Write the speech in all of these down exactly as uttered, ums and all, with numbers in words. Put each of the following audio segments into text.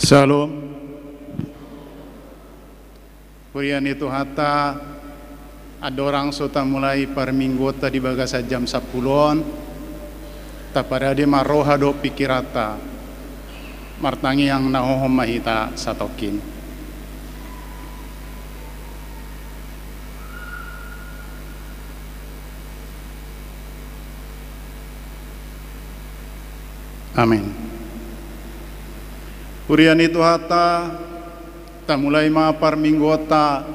Syalom. Huria ni Tuhanta, andorang so tamulai parmingguonta di bagasan jam sampulu on, taparade ma roha dohot pingkiranta, martangiang na hohom ma hita satongkin. Amin. Huria ni Tuhanta, tamulai ma parmingguonta,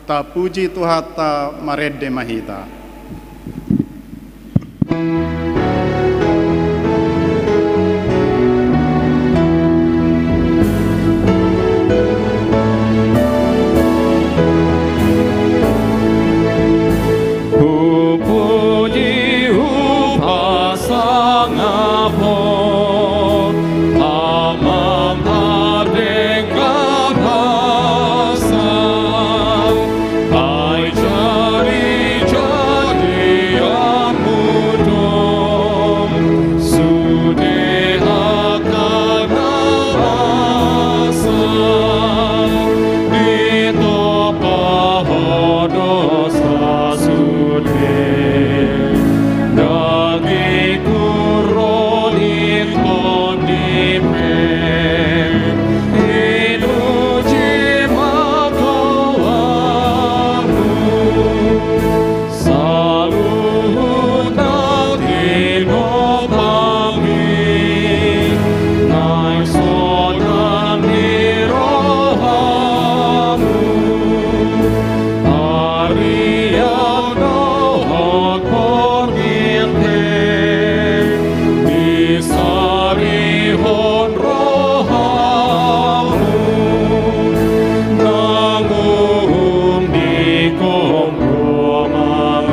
tapuji Tuhanta, marende ma hita. Hupuji, hupasangap Ho, Amang pardenggan basa, ai jarijarianMu do sude angka na masa, ditompa Ho dosa sude. Dagingku ro di tondipe, inuji ma goarMu. Saluhut na tinompa mi, naeng sonang di rohaMu. Arian dohot portibi pe, disarihon rohaMu, nang umdingkon Ho ma i,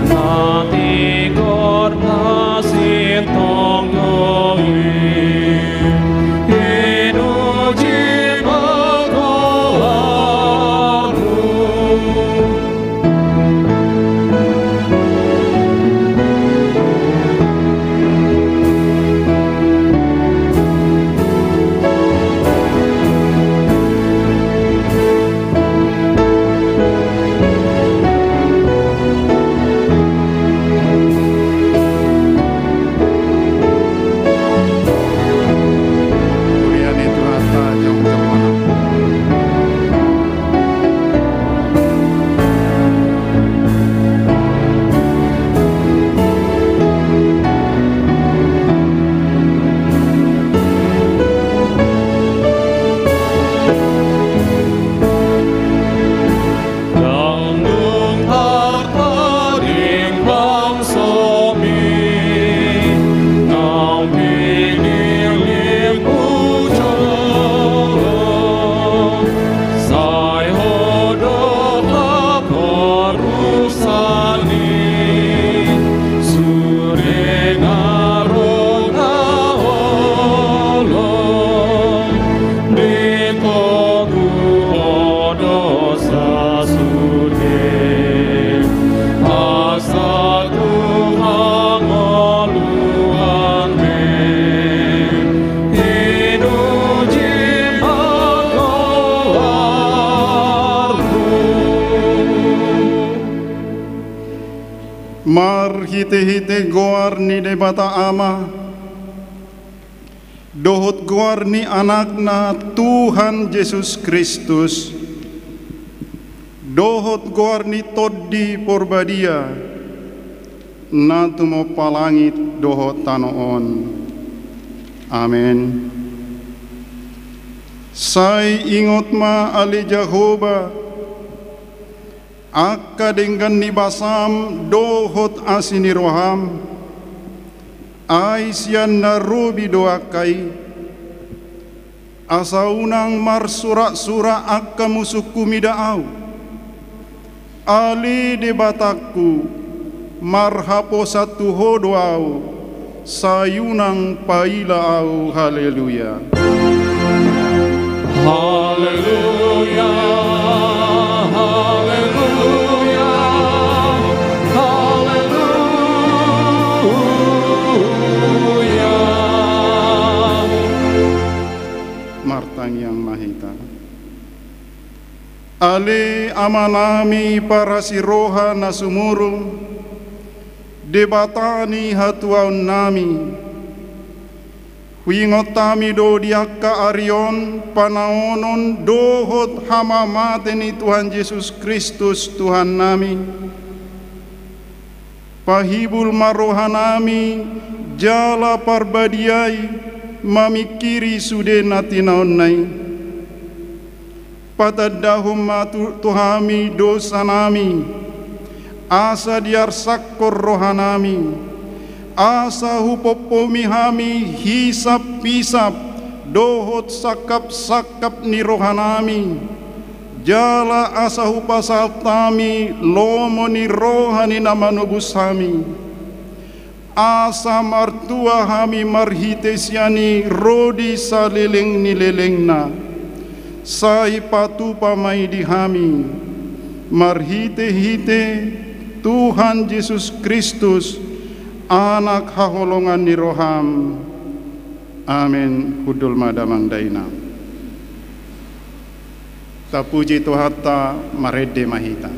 na tigor na sintong do i, inuji ma goarMu. Ndang dung tartaring bangsomi, naung pinilihMu jolo, sai Ho do haporusani, sude na ro na olo, ditogu Ho dosa sude, asa tu hangoluan be, inuji ma goarMu. Marhitehite goar ni Debata Ama, dohot goar ni Anakna Tuhan Jesus Kristus, dohot goar ni Tondi Porbadia, na tumompa langit dohot tano on. Amen. Sai ingot ma ale Jahowa, angka denggan ni basam dohot asi ni roham, ai sian na robi do angka i, asa unang marsuraksurak angka musungku mida ahu. Ale Debatangku, marhaposan tu Ho do ahu, sai unang paila ahu. Haleluya. Haleluya, haleluya, haleluya. Martangiang ma hita. Ale Amanami parasi roha na sumurung, Debata ni hatuaonnami, huingot hami do di angka ari on panaonon dohot hamamate ni Tuhan Jesus Kristus Tuhannami. Pahibul ma rohanami jala parbadiai mamingkiri sude na tinaonna i. Patandahon ma tu, tu hami dosanami, asa diarsakkon rohanami, asa hupompomi hami hisap-hisap dohot sangkap-sangkap ni rohanami, jala asa hupasahat hami lomo ni roha ni na manobus hami. Asa martua hami marhite sian i ro di saleleng ni lelengna. Sai patupa ma i di hami marhite-hite Tuhan Jesus Kristus, Anak haholongan ni roham. Amen. Hundul ma damang dainang. Tapuji Tuhanta, marende ma hita.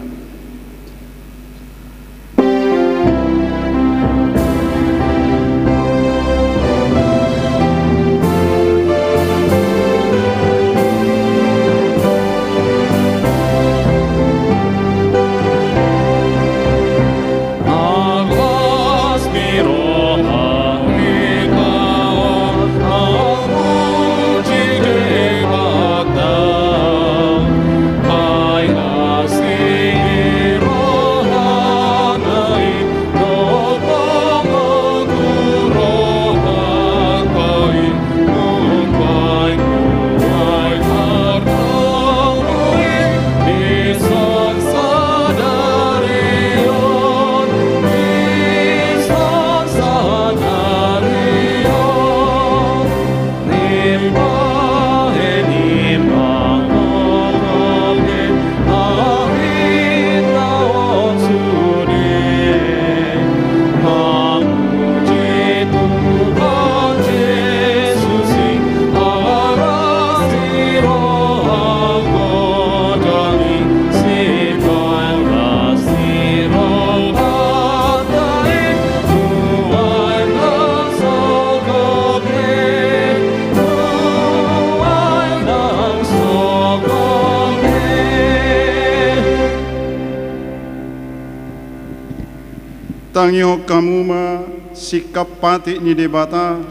Tangihon hamu ma singkap patik ni Debata,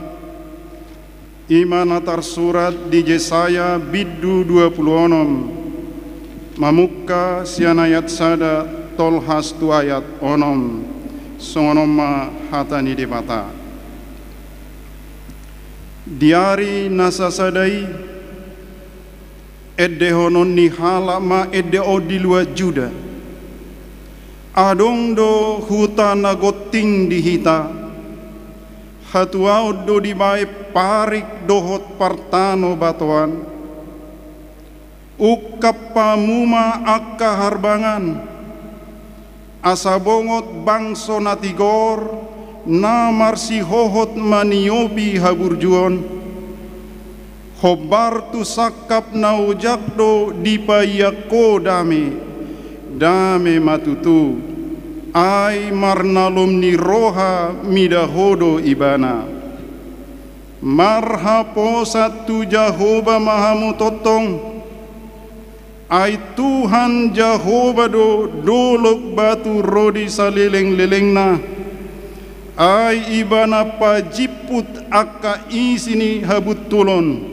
i ma na tarsurat di Jesaya bindu dua pulu onom, mamungka sian ayat sada tolhas tu ayat onom. Songon on ma hata ni Debata. Di ari na sasada i, endehonon ni halak ma ende on di luat Juda. Adong do huta na gonting di hita, hatuaon do dibaen parik dohot partanobatoan. Ungkap hamu ma angka harbangan, asa bongot bangso na tigor, na marsihohot maniopi haburjuon. Hombar tu sangkap na ojak do dipaiak ho dame, dame ma tutu, ai marnalum ni roha mida ho do ibana. Marhaposan tu Jahowa ma hamu tongtong, ai Tuhan Jahowa do dolok batu ro di saleleng-lelengna, ai ibana pajimput angka isi ni habuntulon,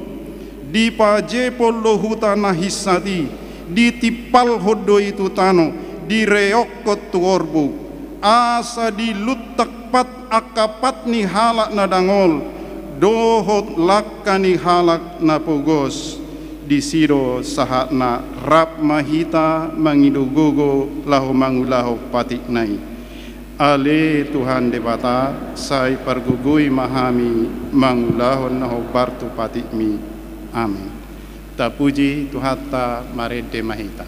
dipajepol do huta na hinsat i, ditimpalhon do i tu tano, direokkon tu orbuk, asa diluntak pat angka pat ni halak na dangol, dohot langka ni halak na pogos. Disi do sahatna. Rap ma hita mangido gogo laho mangulahon patikna i. Ale Tuhan Debata, sai pargogoi ma hami mangulahon na hombar tu patikmi. Amen. Tapuji Tuhanta, marende ma hita.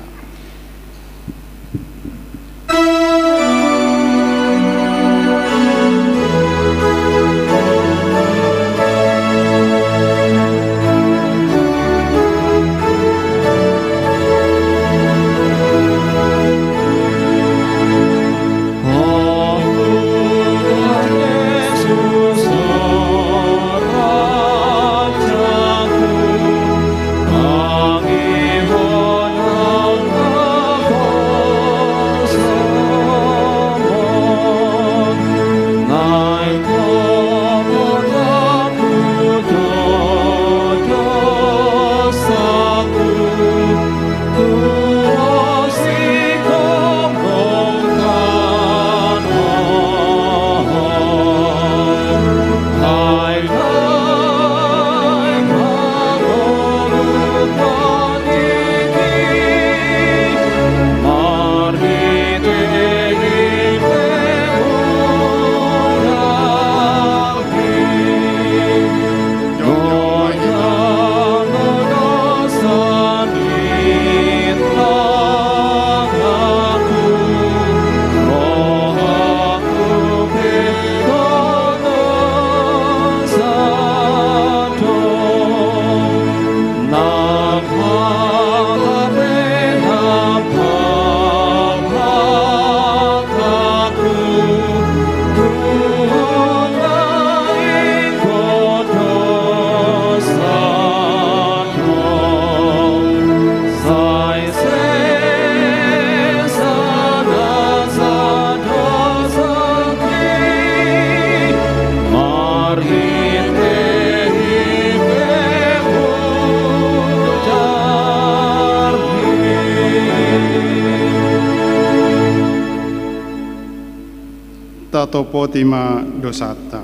Tatopoti ma dosanta.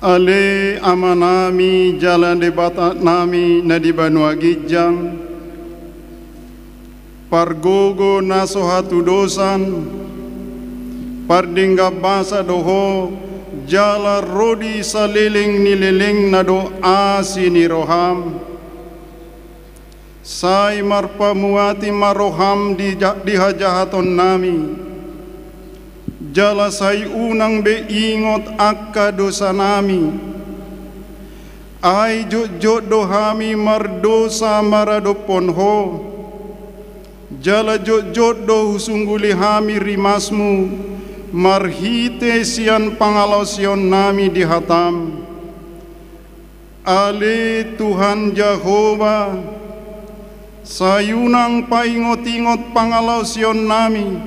Ale Amanami jala Debatanami na di banua ginjang, pargogo na so hatudosan, pardenggan basa do Ho, jala ro di saleleng ni lelengna do asi ni roham. Sai marpamuati ma roham di ja-, di hajahatonnami, jala sai unang be ingot angka dosanami. Ai jotjot do hami mardosa maradophon Ho, jala jotjot do husungguli hami rimasmu marhite sian pangalaosionnami di hatam. Ale Tuhan Jahowa, sai unang paingotingot pangalaosionnami,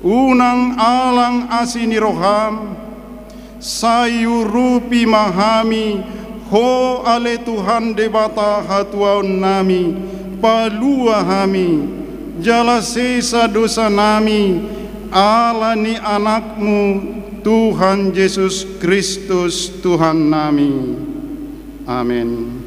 unang alang asi ni roham, sai urupi ma hami, Ho ale Tuhan Debata hatuaonnami, palua hami, jala sesa dosanami, ala ni Anakmu, Tuhan Jesus Kristus, Tuhannami. Amen.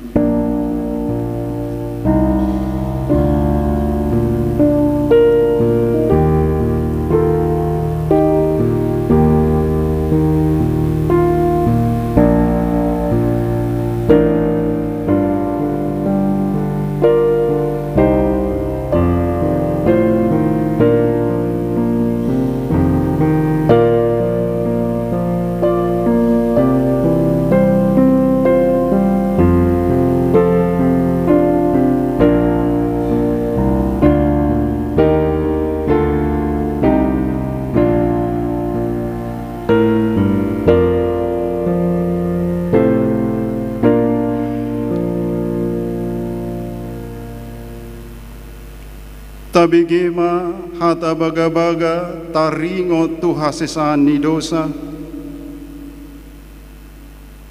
Tabege ma hata bagabaga taringot tu hasesaan ni dosa.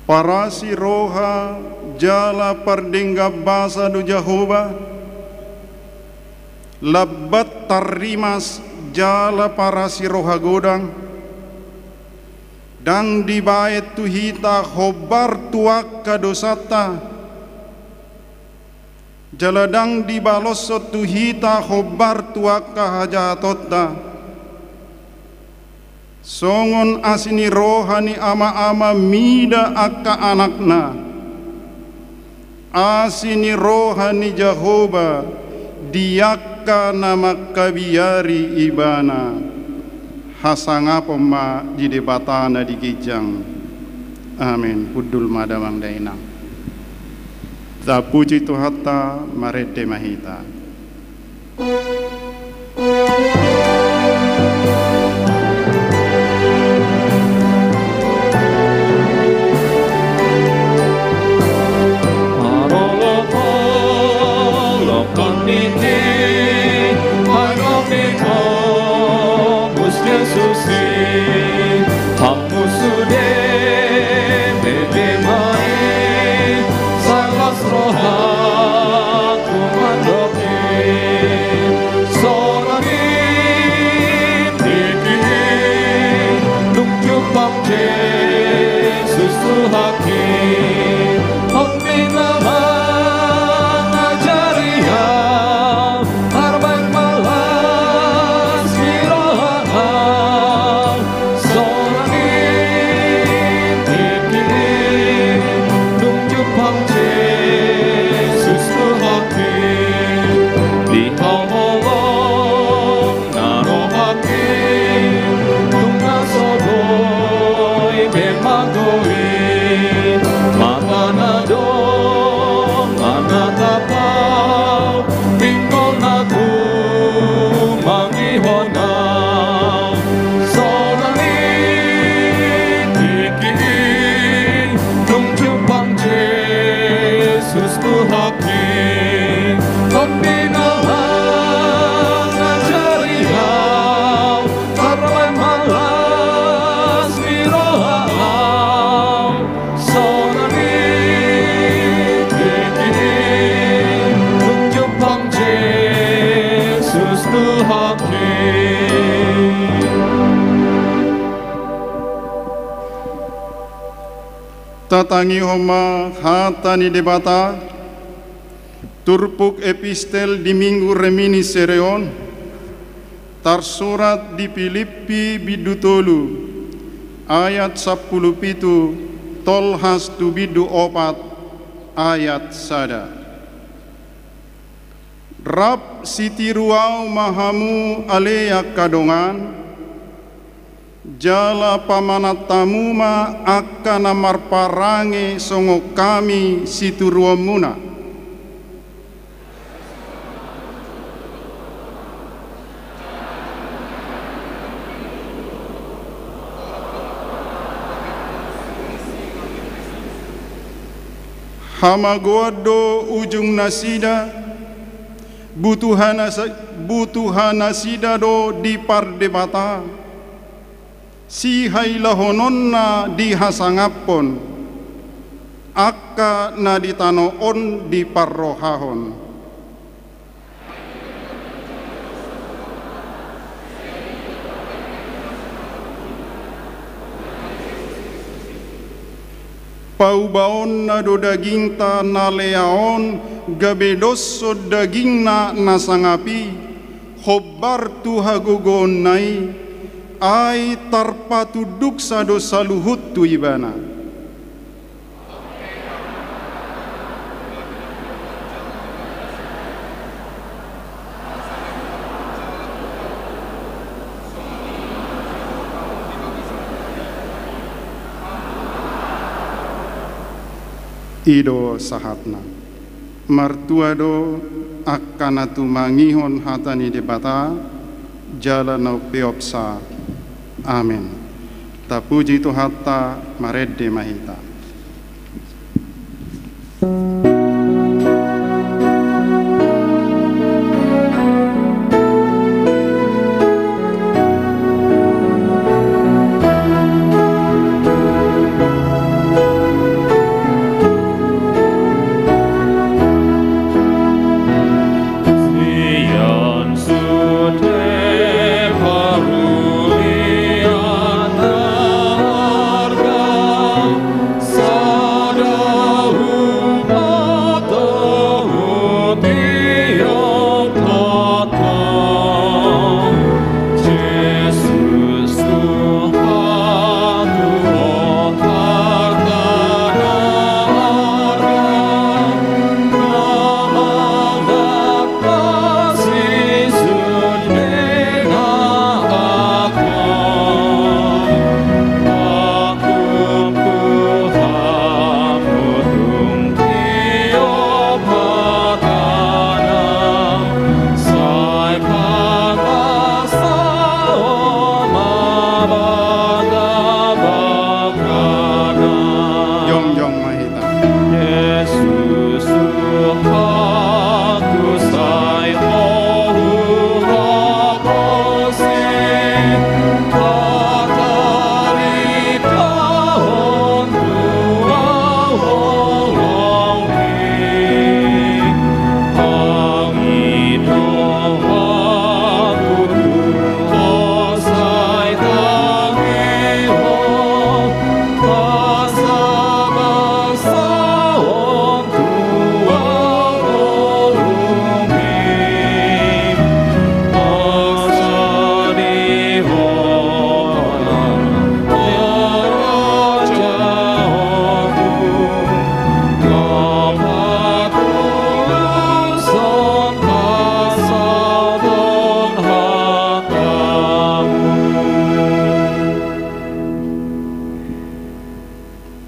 Parasi roha jala pardenggan basa do Jahowa, lambat tarrimas jala parasi roha godang, ndang dibaen tu hita hombar tu angka dosanta, jala ndang dibaloshon tu hita hombar tu angka hajahatonta. Songon asi ni roha ni ama-ama mida angka anakna, asi ni roha ni Jahowa di angka na mangkabiari ibana. Hasangapon ma di Debata na di ginjang. Amen. Hundul ma damang dainang. Tapuji Tuhanta, marende ma hita. Musu de bebe ma i, salas rohaku mandok i. Sonang i, tingki i, dung jumpang Jesus Tuhanki. On do na mangajari au, tarbaen ma las ni roha au. Sonang i, tingki i, dung jumpang Jesus Tuhanki. Di hau holong na rohangki, dung na so boi be magou i. Mata na dong manatap au, pinggol na tumangihon au. Sonang i, tingki i, dung jumpang Jesus Tuhanki. On do na mangajari au, tarbaen ma las ni roha au. Sonang i, tingki i, dung jumpang Jesus Tuhanki. Tatangihon ma hata ni Debata. Turpuk epistel di Minggu Reminiscere on tarsurat di Pilippi bindu tolu ayat sampulu pitu tolhas tu bindu opat ayat sada. Rap sitiru au ma hamu ale angka dongan, jala pamanat hamu ma angka na marparange songon hami situruonmuna. Hamagoan do ujungnasida, butuhana sa-, butuhanasida do di pardebata, sihailahononna dihasangaphon, angka na di tano on diparrohahon. Paubaonna do dagingta na lea on, gabe doshon dagingna na sangap i, hombar tu hagogoonna i, ai tarpatunduksa do saluhut tu ibana. I do sahatna. Martua do angka na tumangihon hata ni Debata, jala na umpeopsa. Amen. Tapuji Tuhanta, marende ma hita.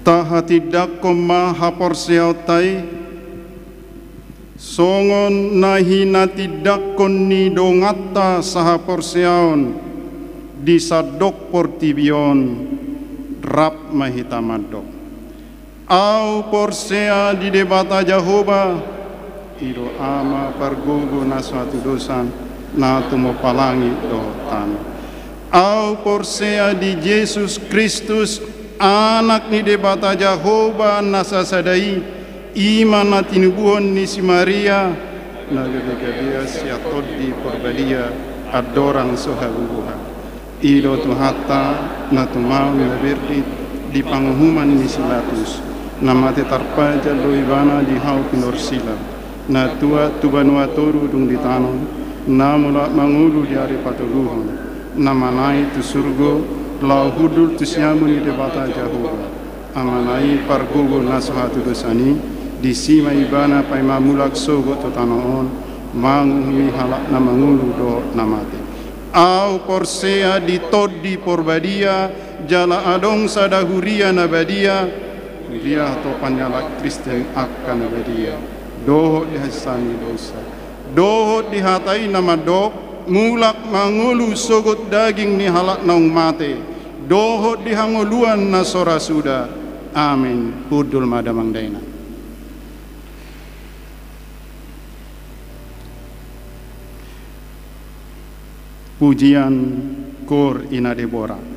Tahatindangkon ma haporseaonta i, songon na hinatindangkon ni donganta sahaporseaon di sandok portibi on, rap ma hita mandok. Ahu porsea di Debata Jahowa, i do Ama pargogo na so hatudosan, na tumompa langit dohot tano. Ahu porsea di Jesus Kristus, Anak ni Debata Jahowa na sasada i, i ma na tinubuhon ni si Maria, na gabe-gabean sian Tondi Porbadia, andorang so habubuhan. I do Tuhanta, na tumaon na birbit di panguhuman ni si Pilatus, na mate tarpajal do Ibana di hau pinorsila, na tuat tu banua toru dung ditanom, na mulak mangolu di ari patoluhon, na manaek tu surgo, laho hundul tu siamun ni Debata Jahowa, Amana i pargogo na so hatudosan i, disi ma Ibana paima mulak sogot tu tano on, manguhumi halak na mangolu dohot na mate. Ahu porsea di Tondi Porbadia, jala adong sada huria na badia, huria hatopan ni halak Kristen angka na badia, dohot di hasesaan ni dosa, dohot di hata i na mandok, mulak mangolu sogot daging ni halak naung mate, dohot di hangoluan na so ra suda. Amin. Hundul ma damang dainang. Pujian Koor Ina Debora.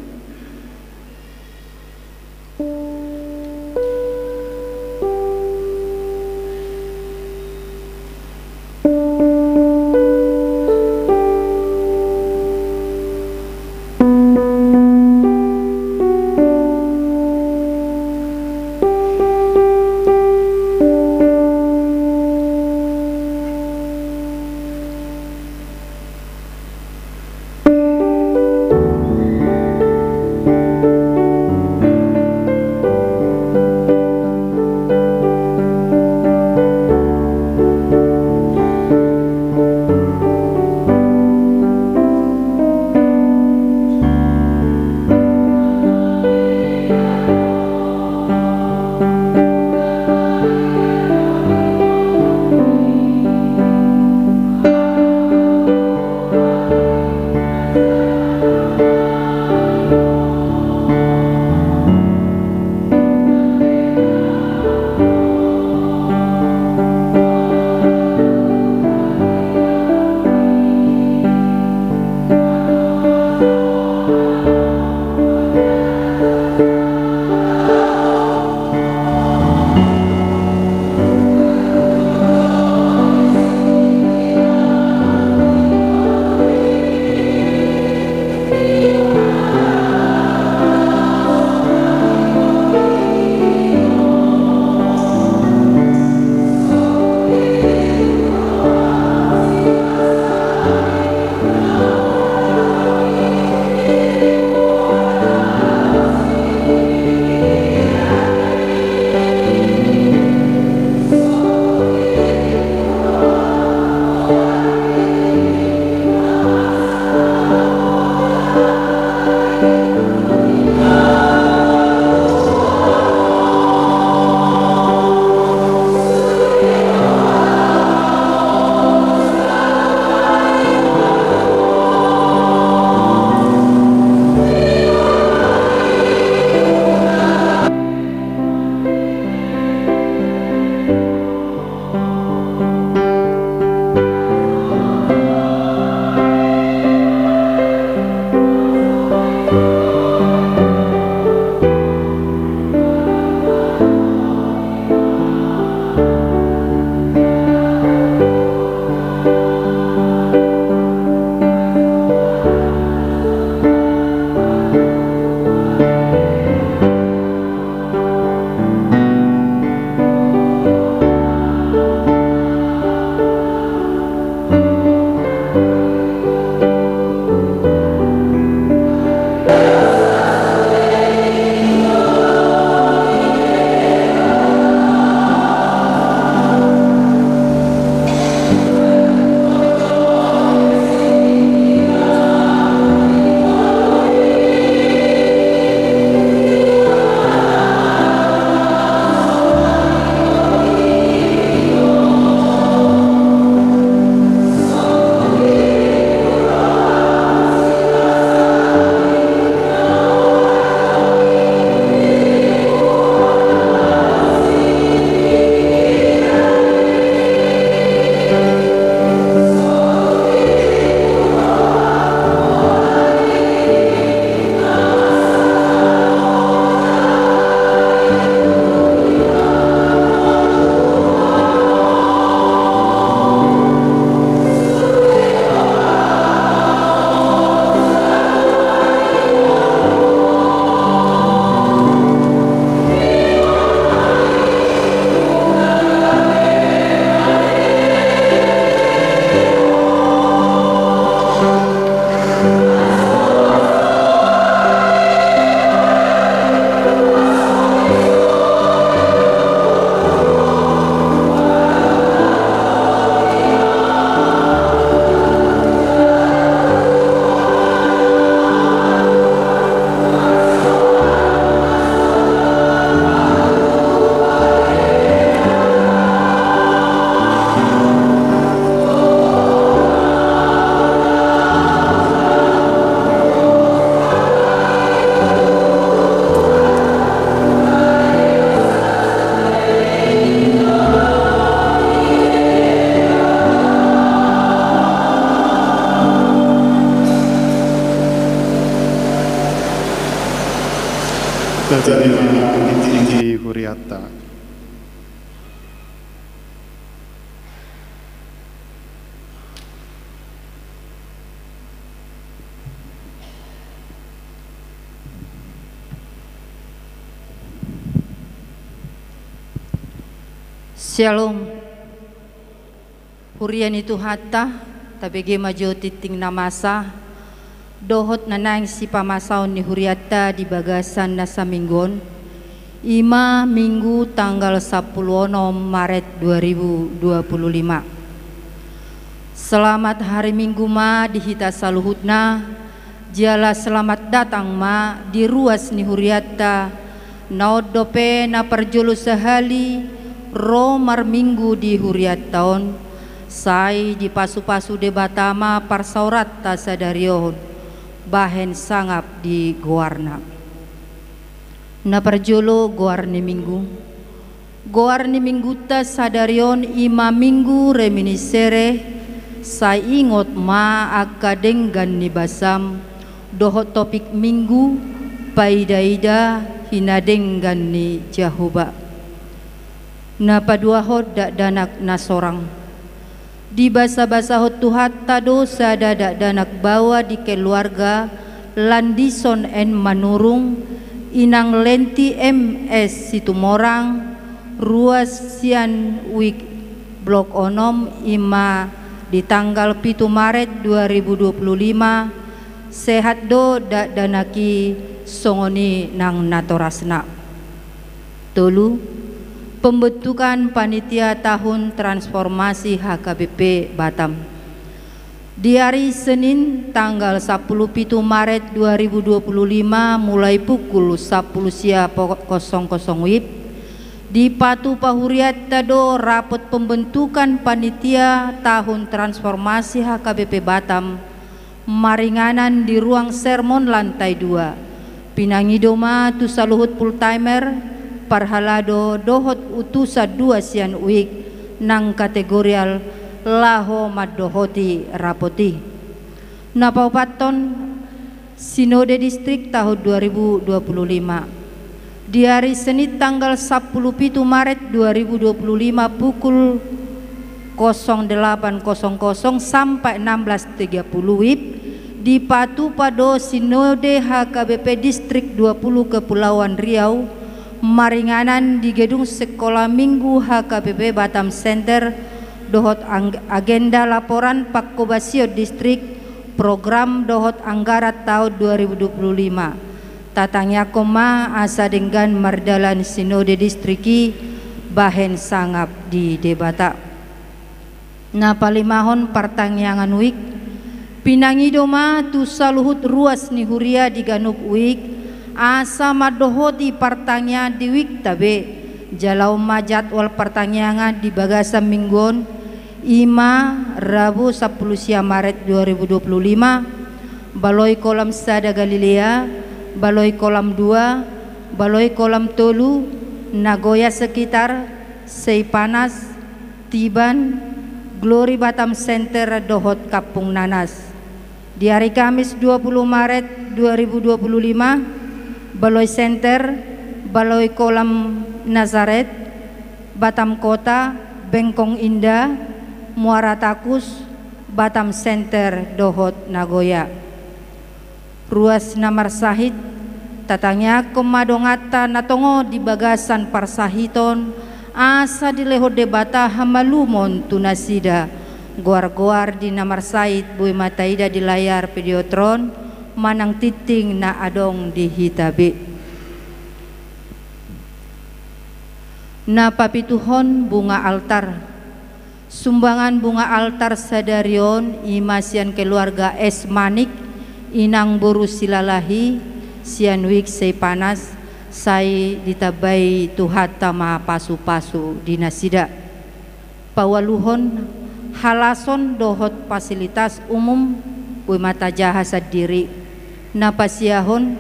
Jadi, di huriata. Syalom. Huria ni Tuhanta, tabege ma jo tingting na masa dohot na naeng sipamasaon ni hurianta di bagasan na saminggu on, i ma Minggu tanggal sampulu onom Maret dua ribu dua puluh lima. Selamat hari Minggu ma di hita saluhutna, jala selamat datang ma di ruas ni hurianta, na on dope na parjolo sahali ro marminggu di hurianta on, sai dipasupasu Debata ma parsaoranta sadari on, bahen sangap di goarna. Na parjolo goar ni Minggu. Goar ni Minggunta sadari on i ma Minggu Reminiscere, sai ingot ma angka denggan ni basam, dohot topik Minggu, paidaida hinadenggan ni Jahowa. Na paduahon dakdanak na sorang. Dibasabasahon Tuhanta do sada dakdanak baoa di keluarga Landison and Manurung, Inang Lenti M S Situmorang, ruas sian Wijk Blok onom, i ma di tanggal pitu Maret dua ribu dua puluh lima, sehat do dakdanak i songon i nang natorasna. Tolu, pembentukan panitia tahun transformasi H K B P Batam. Di ari Senin, tanggal sampulu pitu Maret dua ribu dua puluh lima, mulai pukul sampulu sia po-, kosong kosong WIB, dipatupa hurianta do rapot pembentukan panitia tahun transformasi H K B P Batam, maringanan di ruang sermon lantai dua. Pinangido ma tu saluhut full timer, parhalado dohot utusan dua sian Wijk nang kategorial laho mandohoti rapot i. Na paopathon, Sinode Distrik tahun dua ribu dua puluh lima. Di ari Senin tanggal sampulu pitu Maret dua ribu dua puluh lima pukul kosong delapan kosong kosong sampai enam belas tiga puluh WIB, dipatupa do Sinode H K B P Distrik dua puluh Kepulauan Riau, maringanan di gedung Sekolah Minggu H K B P Batam Center, dohot ang-, agenda laporan pangkobasion distrik, program dohot anggaran taon dua ribu dua puluh lima. Tatangiangkon ma asa denggan mardalan Sinode Distrik i bahen sangap di Debata. Na palimahon, partangiangan Wijk. Pinangido ma tu saluhut ruas ni huria di ganup Wijk asa mandohoti partangiangan di Wikta be. Jala on ma jadwal partangiangan di bagasan minggu on, i ma Rabu sampulu sia Maret dua ribu dua puluh lima, Baloi Kolam Sada Galilea, Baloi Kolam dua, Baloi Kolam tolu, Nagoya sekitar, Seipanas, Tiban, Glory Batam Center dohot Kampung Nanas. Di ari Kamis dua puluh Maret dua ribu dua puluh lima, Baloi Center, Baloi Kolam Nazaret, Batam Kota, Bengkong Indah, Muara Takus, Batam Center dohot Nagoya. Ruas na marsahit, tatangiangkon ma donganta na tongon di bagasan parsahiton, asa dilehon Debata hamalumon tu nasida. Goar-goar di na marsahit boi ma taida di layar Videotron, manang tingting na adong di hita be. Na papituhon, bunga altar. Sumbangan bunga altar sadari on i ma sian keluarga S Manik, inang boru Silalahi, sian Wijk Seipanas, sai ditambai Tuhanta ma pasupasu di nasida. Paualuhon, halason dohot fasilitas umum boi ma tajaha sandiri. Na pasiahon,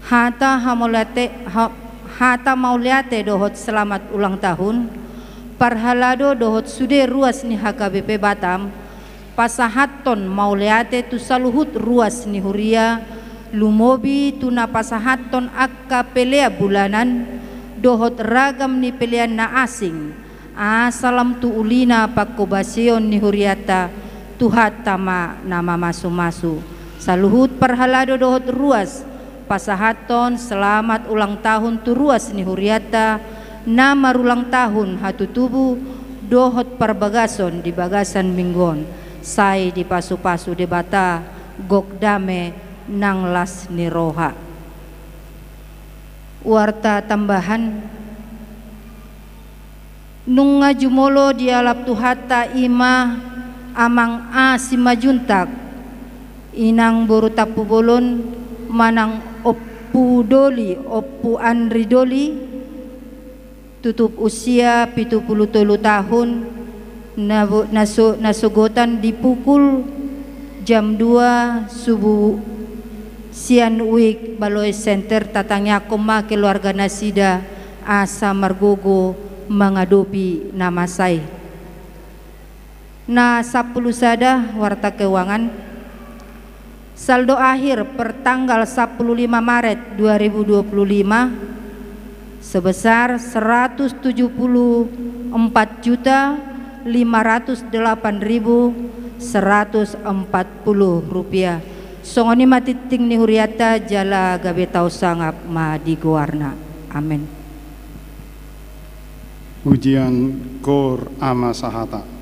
hata hamauliate, ha-, hata mauliate dohot selamat ulang tahun, parhalado dohot sude ruas ni H K B P Batam, pasahathon mauliate tu saluhut ruas ni huria, Lumobi tu na pasahathon angka pelean bulanan dohot ragam ni pelean na asing, asa lam tu ulina panghobasion ni hurianta, Tuhanta ma na mamasumasu. Saluhut parhalado dohot ruas, pasahathon selamat ulang tahun tu ruas ni hurianta na marulang tahun hatutubu dohot parbagason di bagasan minggu on, sai dipasupasu Debata gok dame nang las ni roha. Warta tambahan. Nunga jumolo dialap Tuhanta i ma Amang A. Simanjuntak, Inang boru Tampubolon manang Ompu Doli, Ompu Andri Doli, tutup usia pitu pulu tolu tahun, na bo-, na so-, na sogotan di pukul jam dua subuh sian Wijk Baloes Center. Tatangiangkon ma keluarga nasida asa margogo mangadopi na masa i. Na sampulu sada, warta keuangan. Saldo akhir per tanggal sampulu lima Maret dua ribu dua puluh lima sebesar seratus tujuh puluh empat juta lima ratus delapan ribu seratus empat puluh rupiah. Songon i ma tingting ni hurianta, jala gabe tau sangap ma di goarna. Amen. Pujian Koor Ama Sahata.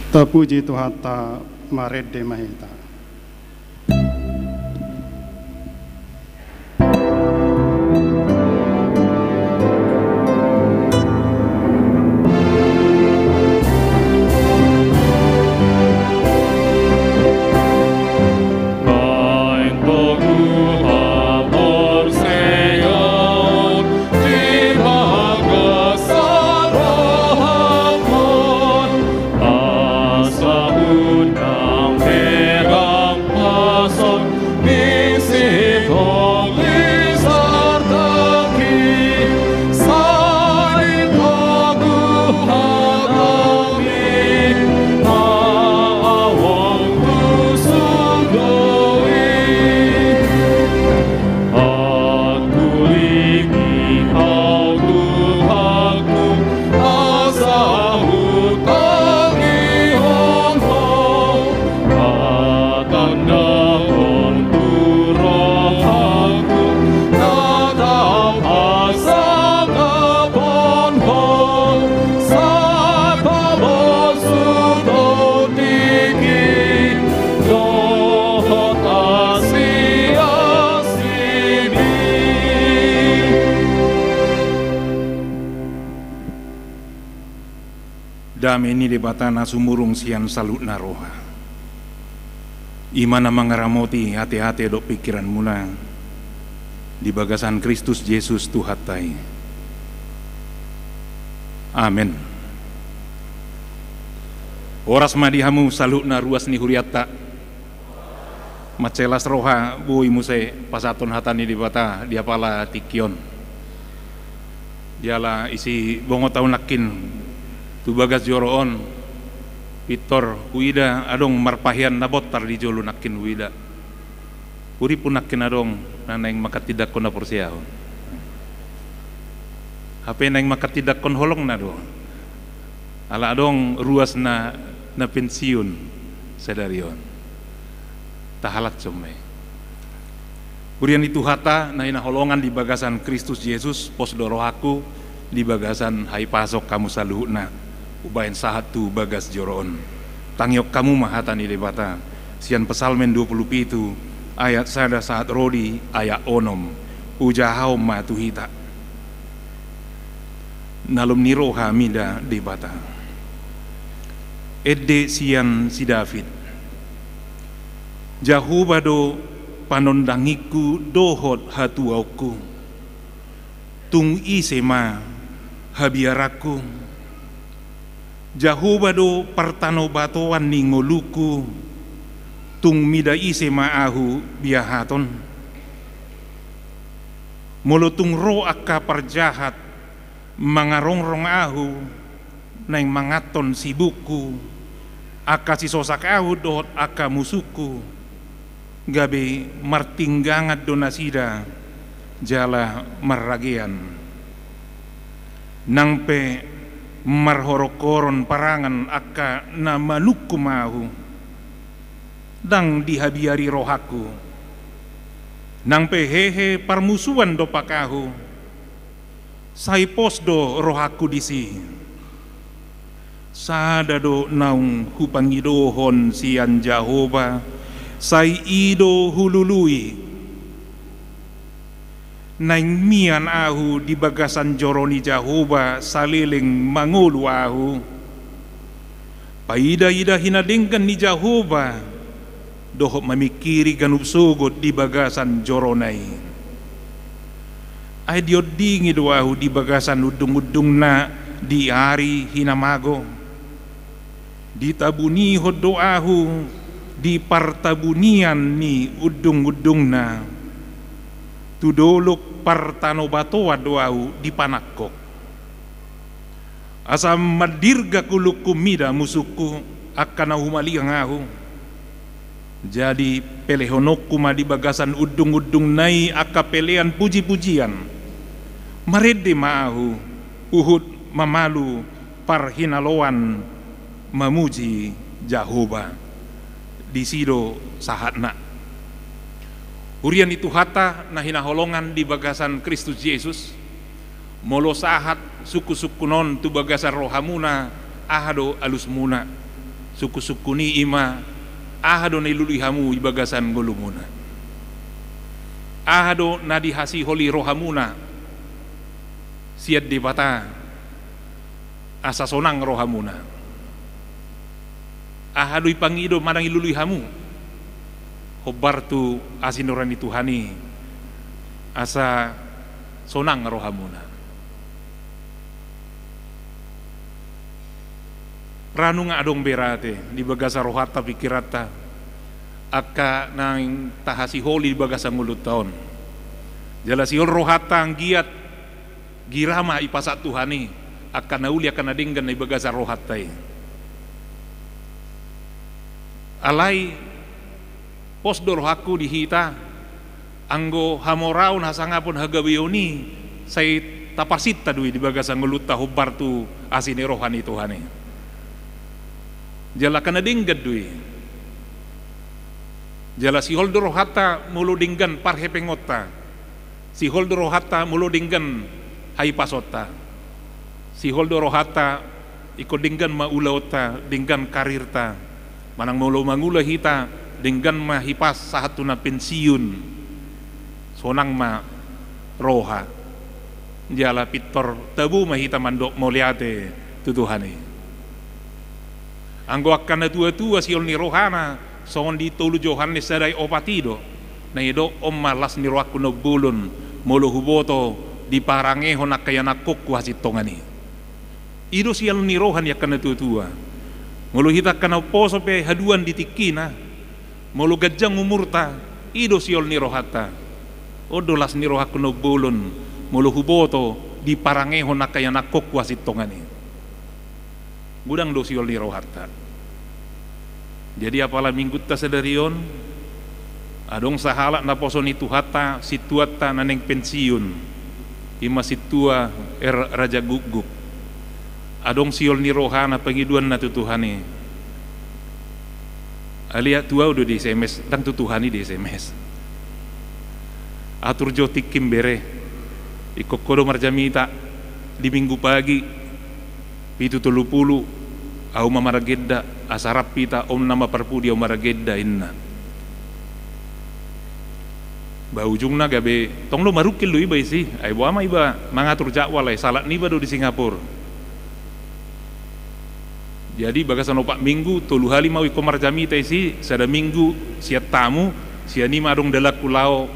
Tapuji Tuhanta, marende ma hita. Dame ni Debata na sumurung sian saluhutna roha, i ma na mangaramoti ateate dohot pingkiranmuna di bagasan Kristus Jesus Tuhanta i. Amen. Horas ma di hamu saluhutna ruas ni hurianta. Mansai las roha boi muse pasahathon hata ni Debata di apala tingki on. Jala ise bongot ahu nangkin tu bagas joro on, pintor huida adong marpahean na bontar di jolo nangkin huida. Hurippu nangkin adong na naeng manghatindanghon haporseaon. Hape naeng manghatindanghon holongna do. Ala adong ruas na, na pensiun sadari on. Tahalashon ma i. Huria ni Tuhanta na hinaholongan di bagasan Kristus Jesus, pos do rohangku di bagasan hahipason hamu saluhutna umbahen sahat tu bagas joro on. Tangihon hamu ma hata ni Debata sian Psalmen dua pulu pitu ayat sada sahat ro di ayat onom. Hujahahon ma tu hita. Na lom ni roha mida Debata. Ende sian si David. Jahowa do panondangingku dohot hatuaonku. Tung ise ma habiaranku. Jahowa do partanobatoan ni ngolungku. Tung mida ise ma ahu biahaton. Molo tung ro angka parjahat mangarongrong ahu, naeng manganhon sibukku, angka sisosak ahu dohot angka musungku, gabe martinggangan do nasida jala marragean. Nang pe marhoronghoron parangan angka na manungkum ahu, ndang dihabiari rohangku. Nang pe hehe parmusuan dompak ahu, sai pos do rohangku disi. Sada do naung hupangidohon sian Jahowa, sai i do hulului. Naeng mian ahu di bagasan joro ni Jahowa saleleng mangolu ahu. Paidaida hinadenggan ni Jahowa dohot mamingkiri ganup sogot di bagasan jorona i. Ai diondingi do ahu di bagasan undungundungna di ari hinamago. Ditabunihon do ahu di partabunian ni undungundungna. Tu dolok partanobatoan do ahu dipanangkok. Asa mandirgak ulungku mida musungku angka na humaliang ahu. Jadi pelehononku ma di bagasan undungundungna i angka pelean pujipujian. Marende ma ahu huhut mamalu parhinaloan mamuji Jahowa. Disi do sahatna. Huria ni Tuhanta na hinaholongan di bagasan Kristus Jesus, molo sahat sungkunsungkun on tu bagasan rohamuna, aha do alusmuna? Sungkun-sungkun i ima, aha do na dilului hamu di bagasan ngolumuna? Aha do na dihasiholi rohamuna sian Debata asa sonang rohamuna? Aha do dipangido manang dilului hamu hombar tu asi ni roha ni Tuhan i asa sonang rohamuna? Ra nunga adong be ra ate di bagasan rohanta, pikiranta, angka naeng tahasiholi di bagasan ngolunta on. Jala sihol rohanta anggiat gira ma dipasahat Tuhan i angka na uli, angka na denggan na di bagasan rohanta i. Alai pos do rohangku di hita, anggo hamoraon, hasangapon, hagabeon i sai taparsinta do i di bagasan ngolunta hombar tu asi ni roha ni Tuhan i. Jala angka na denggan do i. Jala sihol do rohanta molo denggan parhepengonta. Sihol do rohanta molo denggan hahipasonta. Sihol do rohanta ingkon denggan ma ulaonta, denggan karirta. Manang molo mangula hita, denggan ma hipas sahat tu na pensiun. Sonang ma roha. Jala pintor tabo ma hita mandok mauliate tu Tuhan i. Anggo angka na tua-tua sihol ni rohana, songon di tolu Johannes sada ayat opat i do. Na didok, on ma las ni rohangku na umbolon, molo huboto diparangehon angka ianakhonhu hasintongan i. I do sihol ni roha ni angka na tua-tua. Molo hita angka na umposo pe haduan di tingkina, molo ganjang umurta, i do sihol ni rohanta. On do las ni rohangku na umbolon, molo huboto diparangehon angka ianakhonhu hasintongan i. Godang do sihol ni rohanta. Jadi apala minggunta sadari on, adong sahalak naposo ni Tuhanta, sintuanta na naeng pensiun, ima sintua R. Raja Guguk. Adong sihol ni rohana, pangidoanna tu Tuhan i. Alai tu ahu do di S M S, ndang tu Tuhan i di S M S. Atur jo tingkim bere, ingkon ho do marjamita di Minggu pagi, pitu tolu pulu, ahu ma maragenda, asa rap hita, on nama parpudi ahu maragenda, inna. Ba ujungna gabe tong do marungkil do iba disi, ai boha ma iba mangatur jadwal, ai salat niba do di Singapura. Jadi bagasan opat minggu, tolu hali ma ahu ingkon marjamita disi, sada minggu sian tamu, sian i ma adong dalanku laho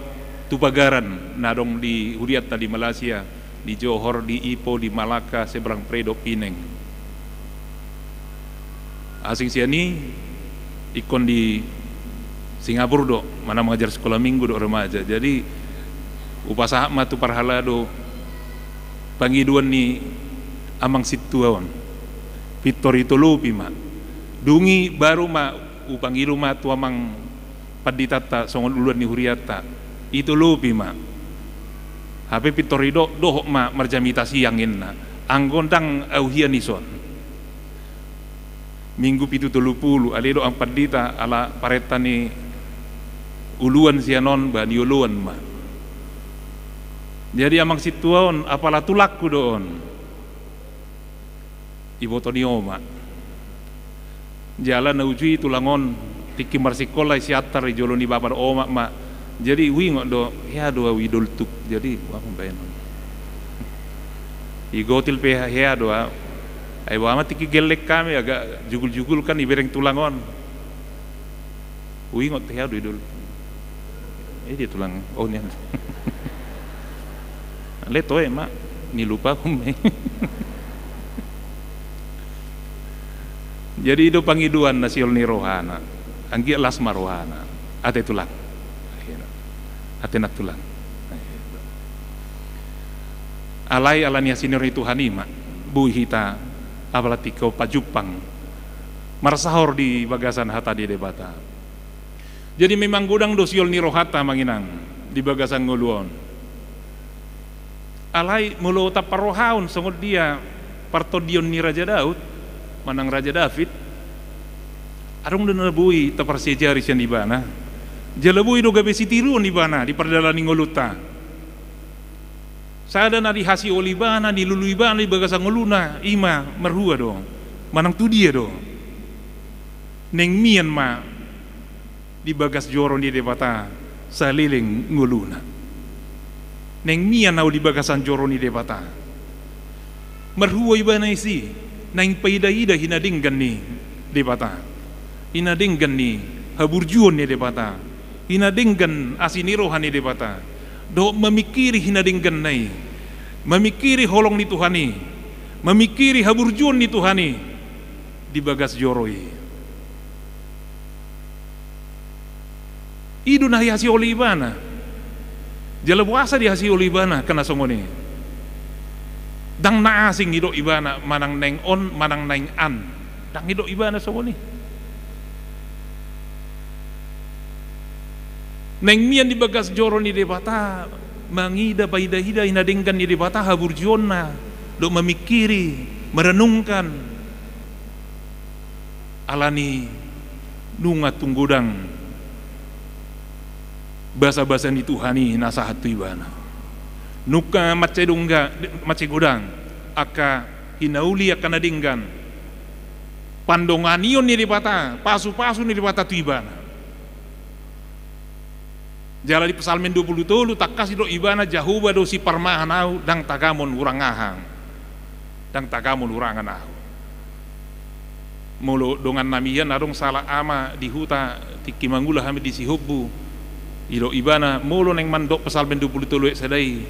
tu pagaran na adong di hurianta di Malaysia, di Johor, di Ipoh, di Malaka, seberang Pare dohot Penang. Asing sian i ingkon di Singapura do, manang mangajar sikola minggu dohot remaja. Jadi hupasahat ma tu parhalado pangidoan ni amang sintua on. Pintor itolopi ma. Dung i baru ma hupangido ma tu amang panditanta songon uluan ni hurianta. Itolopi ma. Hape pintor didok, dohot ma marjamita siang, inna. Anggo ndang ahu hian dison. Minggu pitu tolu pulu, alai didok amang pandita, ala parenta ni uluan sian on, ba nioloan ma. Jadi amang sintua on, apala tulangku do on. Iboto ni omak. Jala na uju i tulang on, tingki marsikola i siantar i jolo ni bapa dohot omak ma. Jadi huingot do, hea do ahu i doltuk. Jadi, wah, mambaen on. I Gotil pe hea do ahu. Ai boha ma tingki gelleng hami, agak jugul-jugul kan ibereng tulang on. Huingot hea do i doltuk. Eh, dia tulang. Oh, nian. Alai toe ma, nilupahon ma i. Jadi i do pangidoan na sihol ni rohana. Anggiat las ma rohana. Ate tulang. Ate na tulang. Alai ala ni asi ni roha ni Tuhan i ma boi hita apala tingki on pajumpang marsaor di bagasan hata ni Debata. Jadi memang godang do sihol ni rohanta, amang inang, di bagasan ngolu on. Alai molo taparrohahon songon dia partondion ni Raja Daud manang Raja David, adong do na boi taparsiajari sian ibana. Jala boi do gabe sitiruon ibana di pardalanan ni ngolunta. Sada na dihasiholi ibana, dilului ibana di bagasan ngoluna, i ma marhua do, manang tu dia do. Naeng mian ma di bagas joro ni Debata saleleng ngoluna. Naeng mian ahu di bagasan joro ni Debata. Marhua ibana disi naeng paida-ida hinadenggan ni Debata, hinadenggan ni haburjuon ni Debata, hinadenggan asi ni roha ni Debata, dohot mamingkiri hinadengganna i, mamingkiri holong ni Tuhan i, mamingkiri haburjuon ni Tuhan i di bagas joro i. I do na dihasiholi ibana. Jala boasa dihasiholi ibana angka na songon i? Ndang na asing didok ibana manang naeng on manang naeng an. Ndang didok ibana songon i. Naeng mian di bagas joro ni Debata, mangida, paida-ida hinadenggan ni Debata haburjuonna, dohot mamingkiri, merenungkan. Alani nunga tung godang basa-basa ni Tuhan i na sahat tu ibana. Nunga mansai dongga, mansai godang angka hinauli, angka na denggan, pandonganion ni Debata, pasu-pasu ni Debata tu ibana. Jala di Psalmen dua pulu tolu tangkas didok ibana, Jahowa do siparmahan ahu, ndang tagamon hurang aha. Ndang tagamon hurangan ahu. Molo dongan nami hian adong sahalak ama di huta, tingki mangula hami di Sihombu, didok ibana molo naeng mandok Psalmen dua pulu tolu ayat sada i,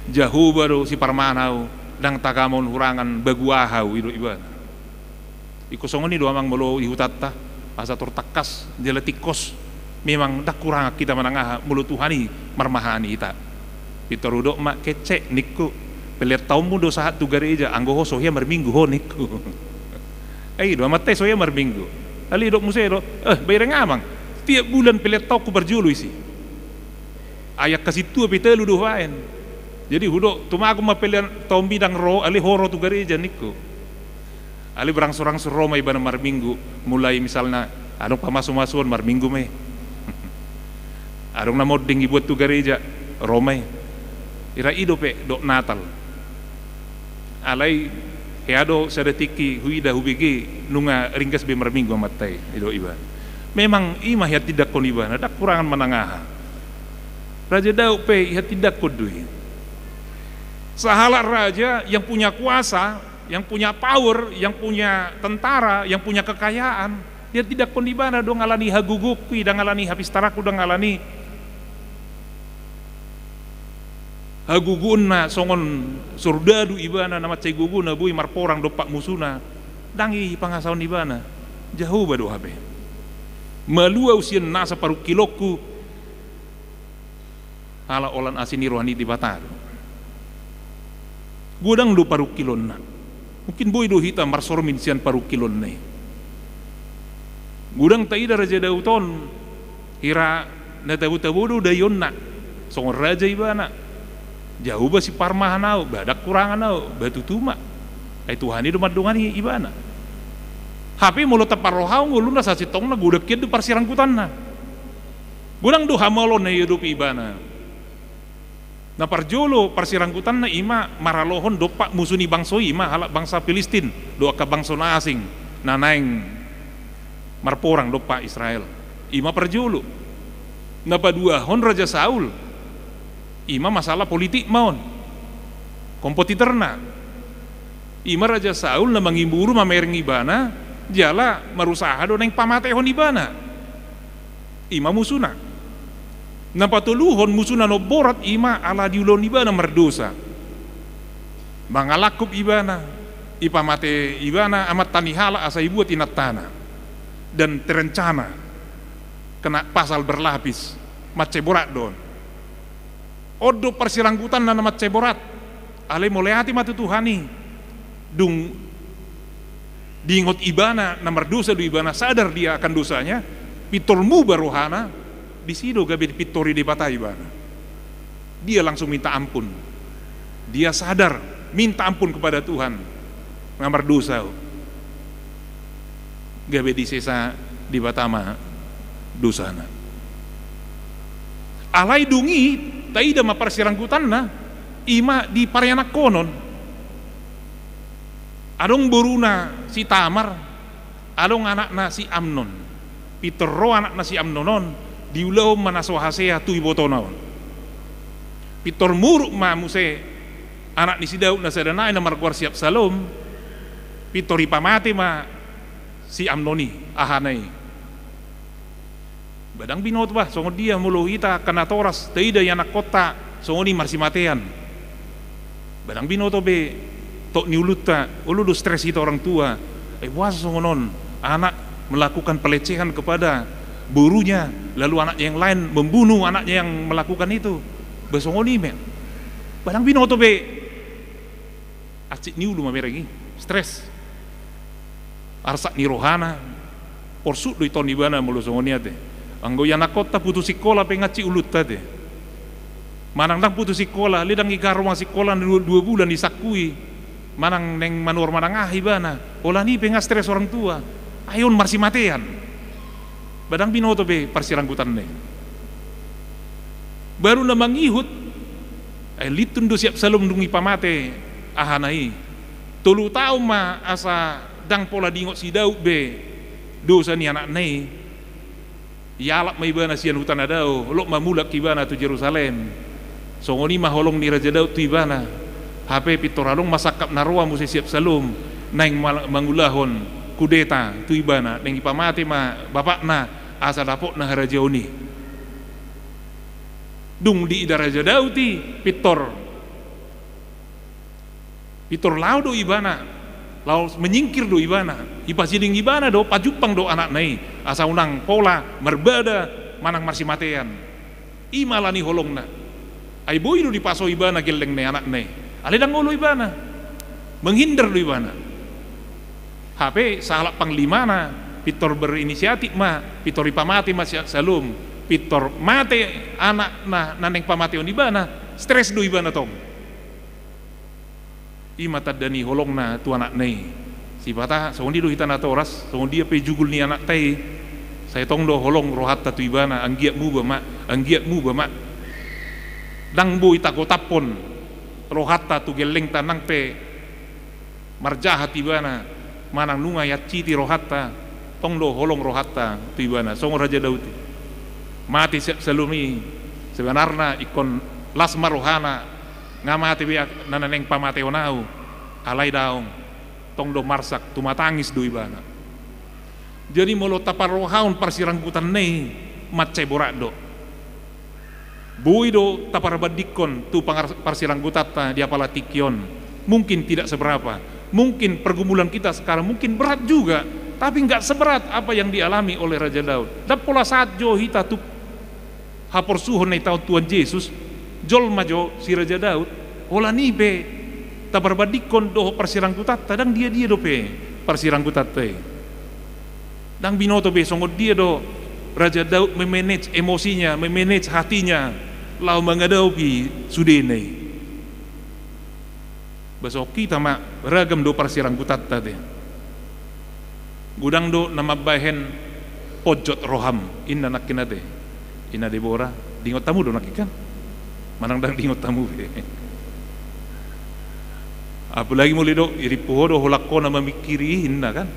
Jahowa do siparmahan ahu, ndang tagamon hurangan bagu aha ahu, didok ibana. Ingkon songon i do amang molo di hutanta, asa tor tangkas jala tingkos. Memang ndang hurangan hita manang aha molo Tuhan i marmahan hita. Pintor hudok ma, kecek ningku, pelean taonmu do sahat tu gareja, anggo ho so hea marminggu ho ningku. Ai do amanta i so hea marminggu. Alai didok muse do, eh, bereng amang, setiap bulan pelean taonku parjolo disi. Ai angka sintua pe talu do hubaen. Jadi hudok, tumagon ma pelean taonmi ndang ro, alai ho ro tu gareja ningku. Alai berangsur-angsur ro ma ibana marminggu, mulai misalna adong pamasu-masuon marminggu ma i. Adong na monding dibuat tu gareja, ro ma i. Ira i dope dok Natal. Alai hea do sada tingki huida hubege nunga ringgas be marminggu amanta i, didok ibana. Memang i ma dihatindangkon ibana, ndang hurangan manang aha. Raja Daud pe dihatindangkon do i. Sahalak raja yang punya kuasa, yang punya power, yang punya tentara, yang punya kekayaan, dihatindangkon ibana do, ndang alani hagogoonku i, ndang alani hapistaranku, ndang alani hagogoonna songon sordadu ibana na mansai gogona boi marporang dompak musuna. Ndang i pangasahon ibana. Jahowa do hape. Malua ahu sian nasa parungkilonku. Halak holan asi ni roha ni Debata do. Godang do parungkilonna. Mungkin boi do hita marsormin sian parungkilonna i. Godang taida Raja Daud on, hira na tabo-tabo do daionna. Songon raja ibana. Jahowa siparmahan ahu, ba ndang hurangan ahu, ba tutu ma. Ai Tuhan i do mandongani ibana. Hape molo taparrohahon ngoluna, sasintongna godang hian do parsirangkutanna. Godang do hamaolon na diadopi ibana. Na parjolo parsirangkutanna i ma maralohon dompak musu ni bangso i, i ma halak bangsa Pilistin dohot angka bangso na asing na naeng marporang dompak Israel. I ma parjolo. Na paduahon Raja Saul. I ma masalah politik ma on. Kompetitorna. I ma Raja Saul na mangimuru mamereng ibana, jala marusaha do naeng pamatehon ibana. I ma musuna. Na patoluhon musuna na umborat i ma ala diulahon ibana mardosa. Mangalangkup ibana, ipamate ibana amanta ni halak asa ibuat inantana. Dan terencana kena pasal berlapis, mansai borat do on. On do parsirangkutanna na mansai borat. Alai mauliate ma tu Tuhan i. Dung diingot ibana na mardosa do ibana, sadar dia akan dosanya, pintor muba rohana, disi do gabe dipintori Debata ibana. Dia langsung minta ampun. Dia sadar, minta ampun kepada Tuhan. Na mardosa ahu. Gabe disesa Debata ma dosana. Alai dung i taida ma parsirangkutanna, i ma di parianakhonon. Adong boruna si Tamar, adong anakna si Amnon. Pintor ro anakna si Amnon on, diulahon ma na so hasea tu ibotona on. Pintor muruk ma muse anak ni si Daud na sada nai na margoar si Absalom, pintor ipamate ma si Amnon i, ahana i. Ba ndang binoto bah, songon dia molo hita angka natoras taida ianakkonta songon i marsimatean. Ba ndang binoto be tok ni ulunta, olo do stres hita orang tua. Ai boasa songon on, anak melakukan pelecehan kepada borunya, lalu anaknya yang lain membunuh anaknya yang melakukan itu. Ba songon i ma. Ba ndang binoto be. Hansit ni ulu ma bereng i, stres. Arsak ni rohana, porsuk do ito ibana molo songon i ate. Anggo ianakkonta putus sikola pe hansit ulunta ate. Manang ndang putus sikola, le ndang igaro manang sikola dua, dua bulan disangkui. Manang naeng manuhor manang aha ibana. Holan i pe nga stres orang tua. Ai on marsimatean. Ba ndang binoto be parsiranggutanna i. Baru na mangihut, ai lintun do si Absalom dung ipamate ahana i. Tolu taon ma asa ndang pola diingot si Daud be dosa ni anakna i. Ialap ma ibana sian huta na dao, lot ma mulak ibana tu Jerusalem. Songon i ma holong ni Raja Daud tu ibana. Hape pintor adong ma sangkap na roa muse si Absalom, naeng ma-, mangulahon kudeta tu ibana, naeng ipamate ma bapakna asa dapotna harajaon i. Dung diida Raja Daud i, pintor Pintor laho do ibana, laho menyingkir do ibana, ipasiding ibana do, pajumpang do anakna i, asa unang pola marbada manang marsimatean. I ma ala ni holongna. Ai boi do dipaso ibana gelleng ni anakna i. Alai ndang olo ibana. Menghindar do ibana. Hape sahalak panglimana, pintor berinisiatif ma, pintor ipamate ma si Absalom, pintor mate anakna na naeng pamateon ibana, stres do ibana tong. I ma tanda ni holongna tu anakna i. Sipata songon i do hita natoras, songon dia pe jugul ni anakta i, sai tong do holong rohanta tu ibana, anggiat muba ma, anggiat muba ma. Ndang boi tagotaphon rohanta tu gellengta nang pe marjahat ibana, manang nunga iansiti rohanta, tong do holong rohanta tu ibana, songon Raja Daud i. Mate si Absalom i, sebenarna ingkon las ma rohana, nga mate be na naeng pamateon ahu, alai daong, tong do marsak, tumatangis do ibana. Jadi molo taparrohahon parsiranggutanna i, mansai borat do. Boi do taparbandingkon tu pangar-, parsiranggutanta di apala tingki on. Mungkin tidak seberapa. Mungkin pergumulan kita sekarang mungkin berat juga, tapi nggak seberat apa yang dialami oleh Raja Daud. Ndang pola sahat jo hita tu haporsuhon na itaon Tuhan Jesus, jolma jo si Raja Daud, holan i pe taparbandingkon dohot parsiranggutanta, ndang dia-dia dope parsiranggutanta i. Ndang binoto be songon dia do Raja Daud memanage emosinya, memanage hatinya, laho mangadopi sudena i. Ba songon hita ma, ragam do parsiranggutanta te. Godang do na mambahen ponjot roham, inna nangkin ate. Inna Debora, diingot hamu do nangkin kan? Manang ndang diingot hamu be. Apalagi molo didok, irimpu ho do holan ho na mamingkiri i, inna kan?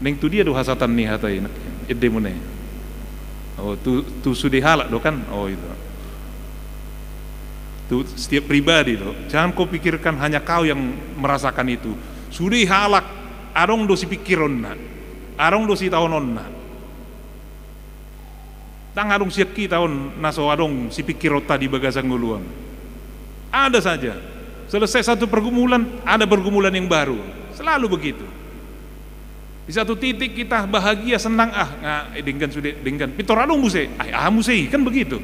Naeng tu dia do hasahatan ni hata i nangkin, endemuna i? Oh, tu, tu sude halak do kan? Oh, itu. Tu setiap pribadi do. Jangan kau pikirkan hanya kau yang merasakan itu. Sude halak, adong do sipingkironna, adong do sitaononna. Ndang adong sian hita on na so adong sipingkironta di bagasan ngolu on. Ada saja. Selesai satu pergumulan, ada pergumulan yang baru. Selalu begitu. Di satu titik kita bahagia, senang, ah, nga, eh, denggan sude, denggan. Pintor adong muse, ai aha muse i, kan begitu.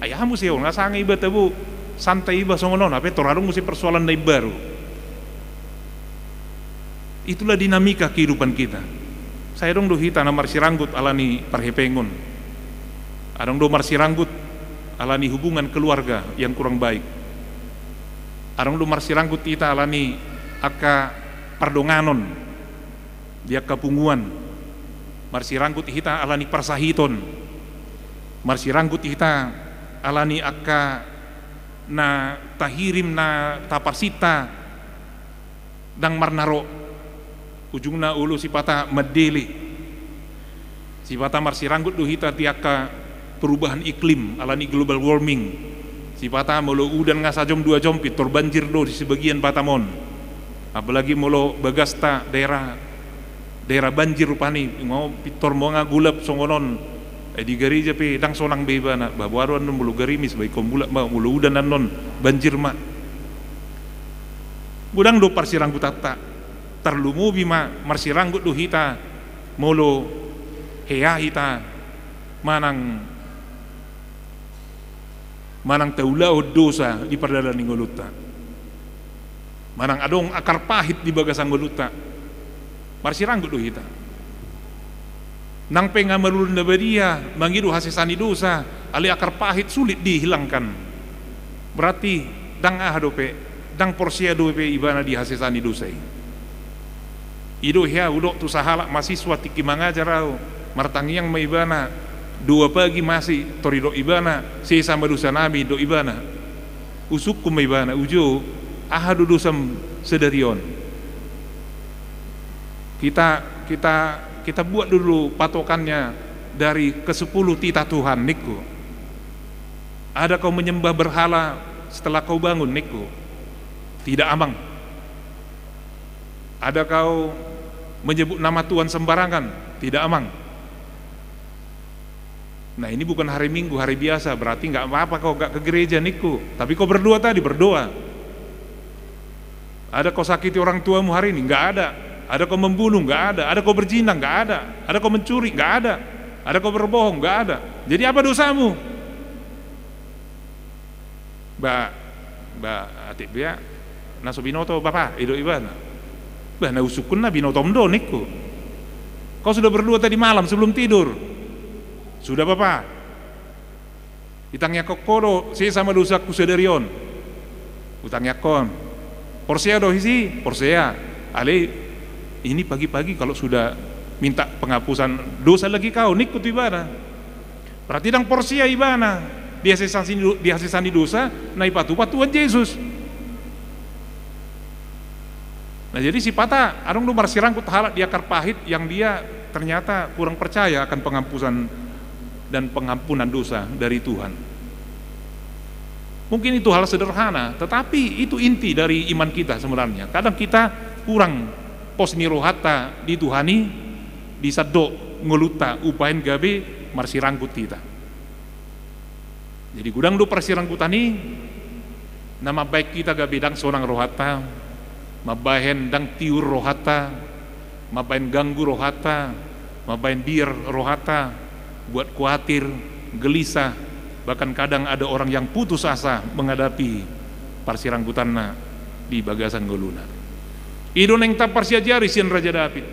Ai aha muse on, nga sanga iba tabo, santai iba songon on, hape pintor adong muse persoalan na imbaru. Itulah dinamika kehidupan kita. Sai adong do hita na marsiranggut ala ni parhepengon. Adong do marsiranggut ala ni hubungan keluarga yang kurang baik. Adong do marsiranggut hita ala ni angka pardonganon di angka punguan. Marsiranggut hita ala ni parsahiton. Marsiranggut hita ala ni angka na tahirim, na taparsinta, ndang marnaro, ujungna olo sipata mandele. Sipata marsiranggut do hita di angka perubahan iklim, alani global warming. Sipata molo udan nga sajom dua jom, pintor banjir do di sebagian Batam on. Apalagi molo bagasta daerah, daerah banjir rupani, nga pintor ma nga gulap songon on. Eh, di gareja pe ndang sonang be ibana, ba boha do annon molo garimis, ba ingkon bulak ma, molo udan annon banjir ma. Godang do parsiranggutanta, tarlumobi ma marsiranggut do hita molo hea hita manang, manang taulahon dosa di pardalanan ni ngolunta. Manang adong akar pahit di bagasan ngolunta. Marsiranggut do hita. Nang pe nga marulon na badia, mangido hasesaan ni dosa, alai akar pahit sulit dihilangkan. Berarti ndang aha dope, ndang porsea dope ibana di hasesaan ni dosa i. I do hea hudok tu sahalak mahasiswa tingki mangajar au, martangiang ma ibana, dua pagi masih, tor didok ibana, sesa ma dosanami, didok ibana. Husungkun ma ibana, ujo, aha do dosam sadari on? Kita, kita, kita buat dulu patokannya dari kesepuluh titah Tuhan, ningku. Ada kau menyembah berhala setelah kau bangun, ningku. Tidak, Amang. Ada kau menyebut nama Tuhan sembarangan? Tidak, Amang. Nah, ini bukan hari Minggu, hari biasa, berarti nggak apa-apa kau nggak ke gereja, ningku. Tapi kau berdoa tadi, berdoa. Ada kau sakiti orang tuamu hari ini? Nggak ada. Ada kau membunuh? Nggak ada. Ada kau berzina? Nggak ada. Ada kau mencuri? Nggak ada. Ada kau berbohong? Nggak ada. Jadi apa dosamu? Ba, ba, atik bea, na so binoto bapa, didok ibana. Ba, na husungkun na binotom do, ningku. Kau sudah berdoa tadi malam sebelum tidur? Sudah, Bapa. Ditangiangkon ho do, sesa ma dosaku sadari on. Hutangiangkon. Porsea do disi? Porsea. Alai, ini pagi-pagi kalau sudah minta penghapusan dosa lagi kau, ningku tu ibana. Berarti ndang porsea ibana di hasesaan ni do-, di hasesaan ni dosa na dipatupa Tuhan Jesus. Nah, jadi sipata adong do marsiranggut halak di akar pahit yang dia ternyata kurang percaya akan penghapusan dan pengampunan dosa dari Tuhan. Mungkin itu hal sederhana, tetapi itu inti dari iman kita sebenarnya. Kadang kita kurang pos ni rohanta di Tuhan i, di sandok ngolunta umbahen gabe marsiranggut hita. Jadi godang do parsiranggutan i na mambahen hita gabe ndang sonang rohanta, mambahen ndang tiur rohanta, mambahen ganggu rohanta, mambahen biar rohanta, buat kuatir, gelisah, bahkan kadang ada orang yang putus asa menghadapi parsiranggutanna di bagasan ngoluna. I do naeng taparsiajari sian Raja Daud.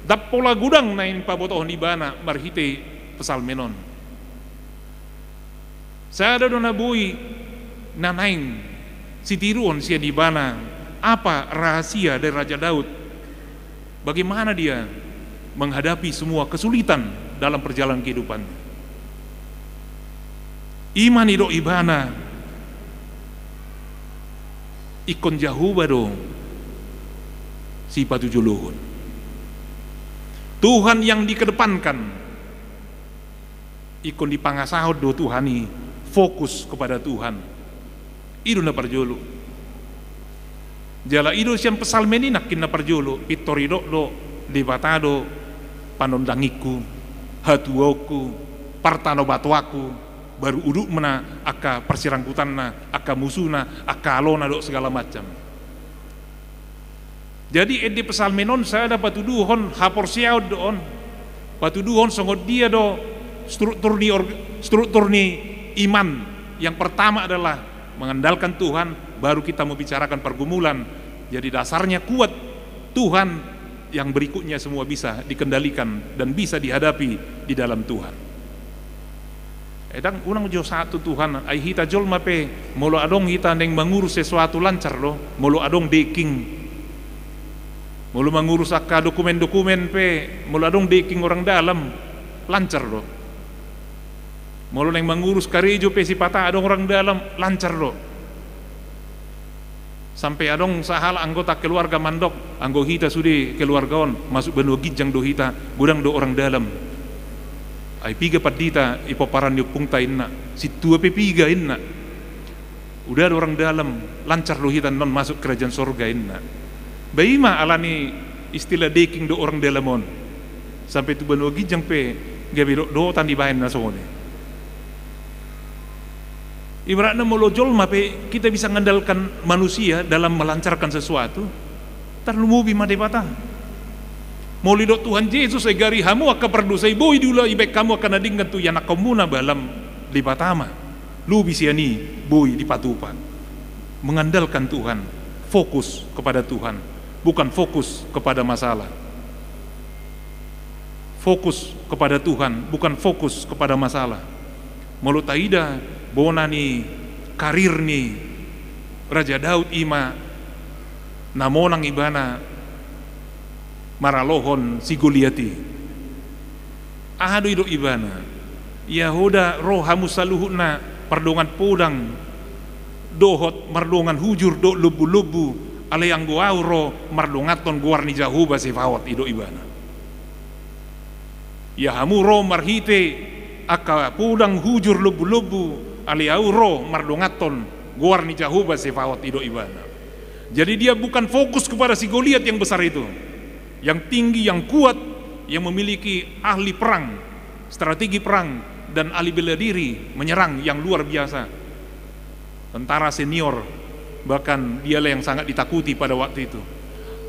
Ndang pola godang naeng pabotohon ibana marhite Psalmen on. Sada do na boi na naeng sitiruon sian ibana, apa rahasia dari Raja Daud, bagaimana dia menghadapi semua kesulitan dalam perjalanan kehidupan. I ma na didok ibana, ingkon Jahowa do sipatujolohon. Tuhan yang dikedepankan. Ingkon dipangasahon do Tuhan i, fokus kepada Tuhan. I do na parjolo. Jala i do sian Psalmen i nangkin na parjolo, pintor didok do Debata do panondangingku, hatuaonku, partanobatoanku, baru udut ma na angka parsiranggutanna, angka musuna, angka alona dohot segala macam. Jadi ende Psalmen on sada patuduhon haporseaon do on. Patuduhon songon dia do struktur ni or-, struktur ni iman. Yang pertama adalah mengandalkan Tuhan, baru kita membicarakan pergumulan. Jadi dasarnya kuat Tuhan, yang berikutnya semua bisa dikendalikan dan bisa dihadapi di dalam Tuhan. Eh, ndang, unang jo sahat tu Tuhan, ai hita jolma pe, molo adong hita naeng mangurus sesuatu lancar do, molo adong deking. Molo mangurus angka dokumen-dokumen pe, molo adong deking orang dalam, lancar do. Molo naeng mangurus karejo pe sipata adong orang dalam, lancar do. Sampe adong sahalak anggota keluarga mandok, anggo hita sude keluarga on, masuk banua ginjang do hita, godang do orang dalam. Ai piga pandita i pomparan ni ompungta inna, sintua pe piga inna. Udah ada orang dalam, lancar do hita non masuk kerajaan sorga inna. Ba i ma alani istilah deking do orang dalam on. Sampai tu banua ginjang pe gabe dok-dokotan dibaen na songon i. Ibaratna molo jolma pe kita bisa mengandalkan manusia dalam melancarkan sesuatu, tarlumobi ma Debata. Molo didok Tuhan Jesus, ai gari hamu angka pardosa i boi diula dibaen hamu angka na denggan tu ianakhonmuna, ba lam Debata ma. Lobi sian i boi dipatupa. Mengandalkan Tuhan, fokus kepada Tuhan, bukan fokus kepada masalah. Fokus kepada Tuhan, bukan fokus kepada masalah. Molo taida bona ni karir ni Raja Daud, i ma na monang ibana maralohon si Goliat i. Aha do didok ibana? Ia ho da ro hamu saluhutna mardongan podang dohot mardongan hujur dohot lombu-lombu, alai anggo ahu ro mardonganhon goar ni Jahowa Sebaot, didok ibana. Ia hamu ro marhite angka podang hujur lombu-lombu, alai ahu ro mardonganhon goar ni Jahowa Sebaot, didok ibana. Jadi dia bukan fokus kepada si Goliat yang besar itu, yang tinggi, yang kuat, yang memiliki ahli perang, strategi perang, dan ahli bela diri menyerang yang luar biasa. Tentara senior, bahkan dialah yang sangat ditakuti pada waktu itu.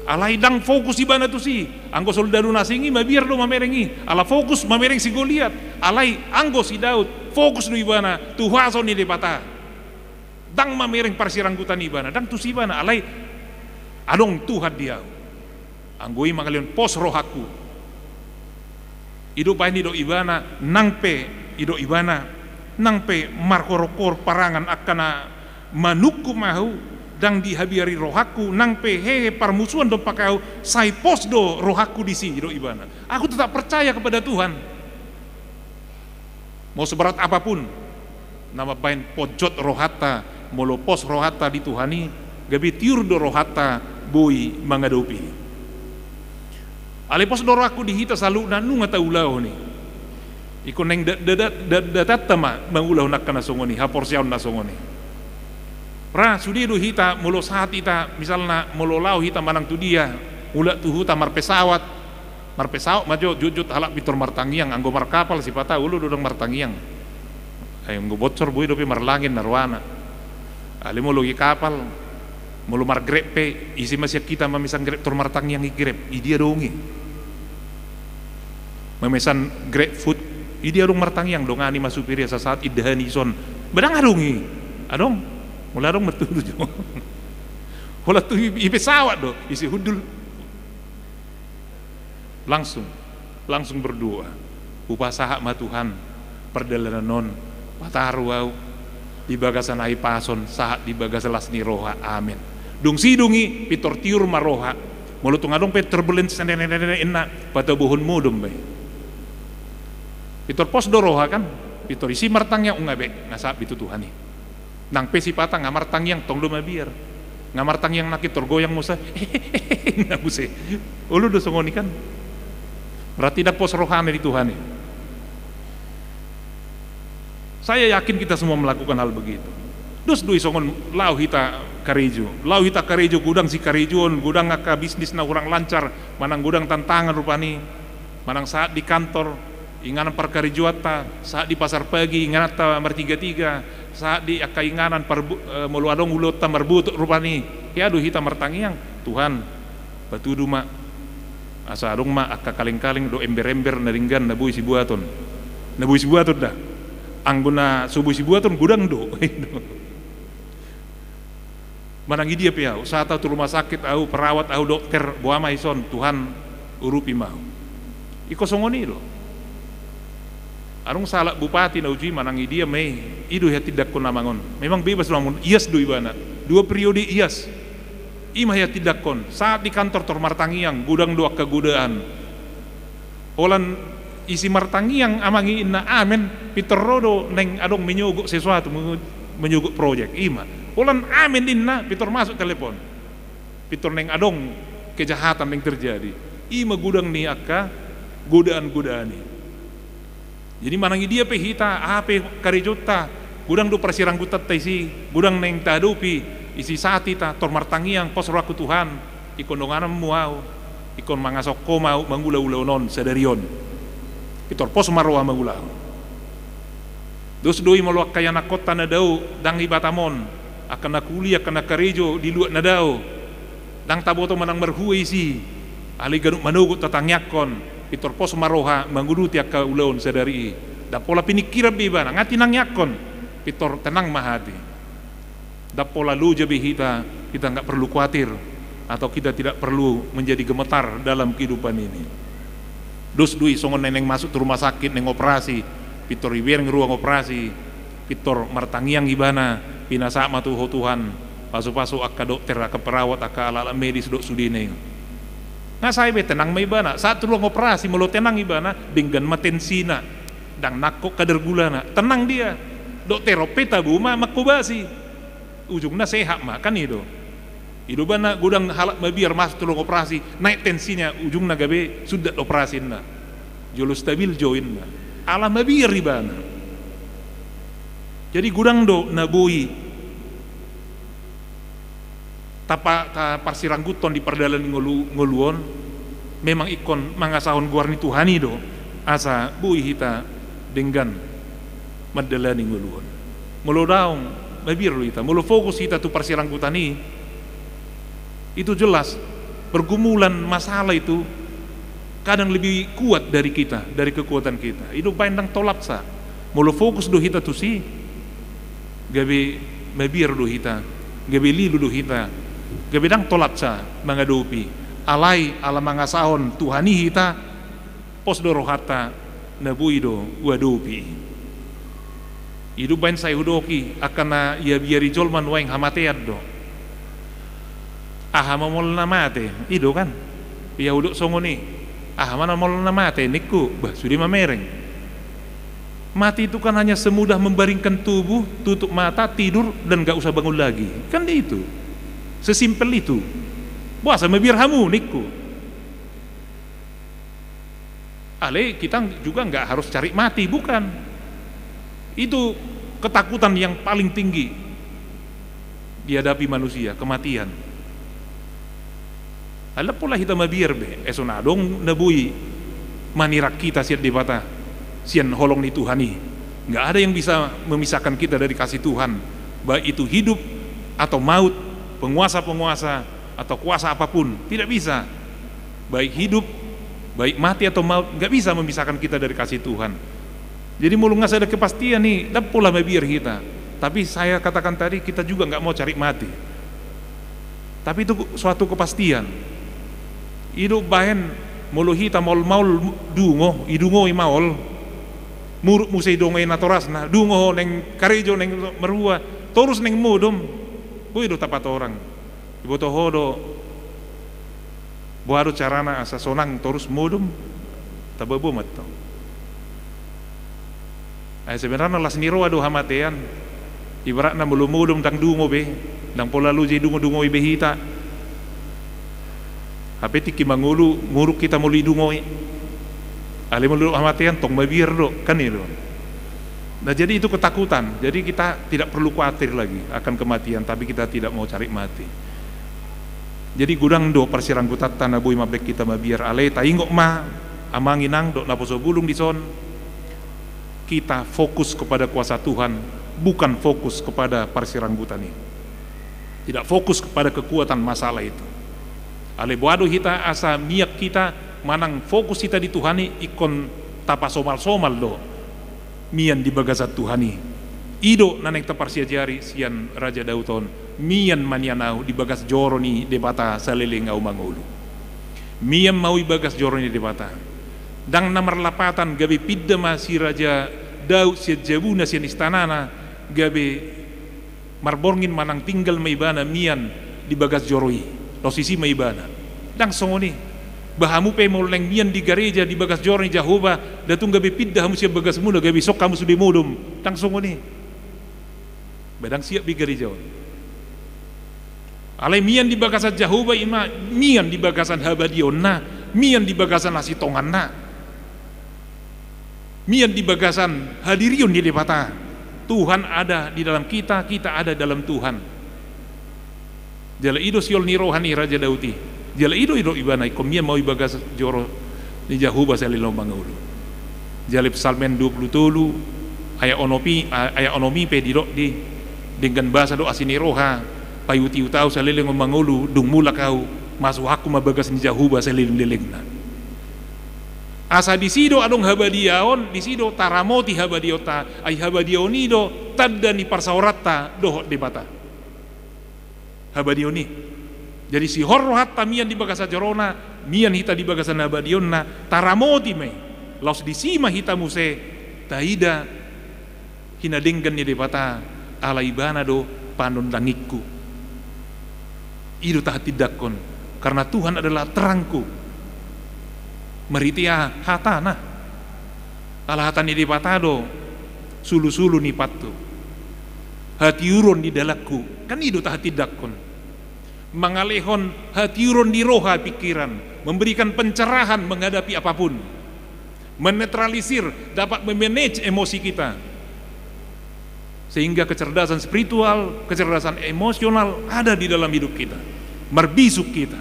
Alai ndang fokus ibana tusi. Anggo soldadu na asing i mabiar do mamereng i, ala fokus mamereng si Goliat. Alai anggo si Daud, fokus do ibana tu huaso ni Debata. Ndang mamereng parsiranggutan ibana, ndang tusi ibana, alai adong Tuhan di ahu. Anggo i mangalehon pos rohangku. I do baen didok ibana, nang pe, didok ibana, nang pe marhorhor parangan angka na manungkun ahu, ndang dihabiari rohangku, nang pe hehe parmusuon dompak ahu, sai pos do rohangku disi, didok ibana. Aku tetap percaya kepada Tuhan. Mau seberat apapun na mambaen ponjot rohanta, molo pos rohanta di Tuhan i, gabe tiur do rohanta boi mangadopi. Alai pos do rohangku di hita saluhutna, nunga taulahon i. Ingkon naeng da-, da-, da-, da-, datanta ma mangulahon angka na songon i, haporseaon na songon i. Ra, sude do hita, molo sahat hita, misalna, molo laho hita manang tu dia, mulak tu huta marpesawat, marpesawat ma jo, jotjot halak pintor martangiang, anggo markapal sipata olo do ndang martangiang. Ai anggo bocor boi dope marlangen na roana. Alai molo i kapal, molo margrab pe, ise ma sian hita mamesan grab tor martangiang i grab, i dia adong i. Mamesan grab food, i dia adong martangiang, dongani ma supir i asa sahat indahan i son. Ba ndang adong i. Adong. Molo adong martudu jo. Holan tu i, i pesawat do, ise hundul. Langsung, langsung berdoa. Hupasahat ma Tuhan pardalanan on, pataru ahu di bagasan hahipason, sahat di bagas las ni roha. Amen. Dung sidung i, pintor tiur ma roha. Molo tung adong pe turbulence, nene, nene, nene, inna, patabohon modom be. Pintor pos do roha kan, pintor isi martangiang, nunga be, nga sahat be tu Tuhan i. Nang pe sipata nga martangiang, tong do mabiar. Nga martangiang nangkin, tor goyang muse. Nga muse. Olo do songon i kan. Berarti ndang pos rohana di Tuhan i. Saya yakin kita semua melakukan hal begitu. Dos do i songon laho hita karejo. Laho hita karejo, godang sikarejoon, godang angka bisnis na hurang lancar, manang godang tantangan rupani. Manang sahat di kantor, inganan parkarejoanta, sahat di pasar pagi, ingananta martigatiga, sahat di angka inganan parbu-, eh, molo adong ulaonta marbotok rupani, hea do hita martangiang, Tuhan, patudu ma, asa adong ma angka kalengkaleng dohot emberember na denggan na boi sibuaton. Na boi sibuaton da. Anggo na so boi sibuaton, godang do. Manang i dia pe ahu, sahat ahu tu rumah sakit, ahu perawat, ahu dokter, boha ma i son, Tuhan, urupi ma ahu. Ingkon songon i do. Adong sahalak bupati na uju i, manang i dia ma i, i do hea tindakkon amang on. Memang bebas do amang on, ias do ibana. Dua periode ias. I ma hea tindakkon, sahat di kantor tor martangiang, godang do angka godaan. Holan isi martangiang amang i, inna amen, pintor ro do naeng adong menyogok sesuatu, me-, menyogok projek, i ma. Holan amen inna, pintor masuk telepon. Pintor naeng adong kejahatan naeng terjadi. I ma godang ni angka godaan-godaan i. Jadi manang i dia pe hita, aha pe karejonta, godang do parsiranggutanta disi, godang naeng tahadopi, isi sahat hita, tor martangiang, pos rohangku Tuhan, ingkon dongananmu ahu, ingkon mangasahon Ho ma ahu mangula ulaon on sadari on. Pintor pos ma roha mangulahon. Dos do i molo angka ianakhonta na dao, ndang i Batam on, angka na kuliah, angka na karejo di luat na dao. Ndang taboto manang marhua isi, alai ganup manogot tatangiangkon, pintor pos ma roha manguduti angka ulaon sadari i. Ndang pola piningkiran be ibana, nga tinangiangkon, pintor tenang ma hati. Ndang pola loja be hita, kita nggak perlu khawatir, atau kita tidak perlu menjadi gemetar dalam kehidupan ini. Dos do i songon na naeng masuk tu rumah sakit, naeng operasi, pintor ibereng ruang operasi, pintor martangiang ibana, pinasahat ma tu Ho Tuhan, pasupasu angka dokter, angka perawat, angka alat-alat medis dohot sudena i. Nga sae be, tenang ma ibana. Saat tu ruang operasi, molo tenang ibana, denggan ma tensina, ndang nangkok kadar gulana, tenang dia. Dokter on pe tabo ma manghobasi, ujungna sehat ma, kan i do. I do umbahen na godang halak mabiar masuk tu ruang operasi, naek tensinya, ujungna gabe sundat operasi ninna. Jolo stabil jo ninna. Ala mabiar ibana. Jadi godang do na boi tapa-, taparsirangguthon di pardalanan ni ngolu-, ngolu on, memang ingkon mangasahon goar ni Tuhan i do, asa boi hita denggan mandalani ngolu on. Molo daong, mabiar do hita. Molo fokus hita tu parsiranggutan i, itu jelas, pergumulan, masalah itu kadang lebih kuat dari kita, dari kekuatan kita. I do umbahen ndang tolapsa. Molo fokus do hita tusi, gabe mabiar do hita, gabe lilu do hita, gabe ndang tolapsa mangadopi. Alai ala mangasahon Tuhan i hita, pos do rohanta, na boi do huadopi i. I do umbahen sai hudok i, angka na iabiari jolma nuaeng hamatean do. Aha ma molo na mate, i do kan? Ia hudok songon i. Aha ma na molo na mate, ningku, bah, sude mamereng. Mati itu kan hanya semudah membaringkan tubuh, tutup mata, tidur, dan nggak usah bangun lagi. Kan itu. Sesimpel itu. Boasa mabiar hamu, ningku. Alai kita juga nggak harus cari mati, bukan. Itu ketakutan yang paling tinggi dihadapi manusia, kematian. Alai ndang pola hita mabiar be, eh, songon adong na boi manirang hita sian Debata, sian holong ni Tuhan i. Nggak ada yang bisa memisahkan kita dari kasih Tuhan, baik itu hidup atau maut, penguasa-penguasa atau kuasa apapun, tidak bisa. Baik hidup, baik mati atau maut, nggak bisa memisahkan kita dari kasih Tuhan. Jadi molo nggak ada kepastian i, ndang pola mabiar hita. Tapi saya katakan tadi, kita juga nggak mau cari mati. Tapi itu suatu kepastian. I do umbahen molo hita maol-maol dungo, idungoi maol. Muruk muse idungoi natorasna, dungo ho naeng karejo, naeng marhua, torus naeng modom. Boi do tapatorang. Iboto ho do boha do carana asa sonang torus modom, taboa-boa ma antong. Ai sebenarna las ni roha do hamatean. Ibaratna molo modom ndang dungo be, ndang pola loja idungo-dungoi be hita. Hape tingki mangolu, muruk hita molo idungoi. Alai molo hamatean tong mabiar do, kan i do. Nah, jadi itu ketakutan. Jadi kita tidak perlu khawatir lagi akan kematian, tapi kita tidak mau cari mati. Jadi godang do parsiranggutanta na boi mambahen hita mabiar, alai taingot ma, amang inang dohot naposo bulung dison, kita fokus kepada kuasa Tuhan, bukan fokus kepada parsiranggutan i. Tidak fokus kepada kekuatan masalah itu. Alai boha do hita asa mian hita manang fokus hita di Tuhan i, ingkon tapasomal-somal do mian di bagasan Tuhan i. I do na naeng taparsiajari sian Raja Daud on, mian ma nian ahu di bagas joro ni Debata saleleng ahu mangolu. Mian ma ahu di bagas joro ni Debata. Ndang na marlapatan gabe pinda ma si Raja Daud sian jabuna, sian istanana, gabe marborngin manang tinggal ma ibana mian di bagas joro i, laos disi ma ibana. Ndang songon i. Ba hamu pe molo naeng mian di gareja di bagas joro ni Jahowa, nda tung gabe pinda hamu sian bagasmuna gabe songon hamu sude modom. Ndang songon i. Ba ndang siap be gareja on. Alai mian di bagasan Jahowa i ma, mian di bagasan habadiaonna, mian di bagasan hasitonganna. Mian di bagasan hadirion ni Debata. Tuhan ada di dalam kita, kita ada dalam Tuhan. Jala i do sihol ni roha ni Raja Daud i. Jala i do, i do ibana, ingkon mian ma ahu di bagas joro ni Jahowa saleleng on mangolu. Jala Psalmen dua pulu tolu, ayat onom i, a-, ayat onom i pe didok di, denggan basa do asi ni roha, paiut-iut ahu saleleng on mangolu, dung mulak ahu, masuhakku ma bagas ni Jahowa saleleng-lelengna. Asa disi do adong habadiaon, disi do taramoti habadiaonta, ai habadiaon i do tanda ni parsaoranta dohot Debata. Habadiaon i. Jadi sihol rohanta mian di bagasan jorona, mian hita di bagasan habadiaonna, taramoti ma i. Laos disi ma hita muse taida hinadenggan ni Debata, ala ibana do panondangingku. I do tahatindangkon, karena Tuhan adalah terangku. Marhite aha? Hatana. Ala hata ni Debata do sulusulu ni pathu, hatiuron ni dalanku. Kan i do tahatindangkon. Mangalehon hatiuron ni roha pikiran, memberikan pencerahan menghadapi apapun. Menetralisir, dapat memanage emosi kita. Sehingga kecerdasan spiritual, kecerdasan emosional ada di dalam hidup kita. Marbisuk kita.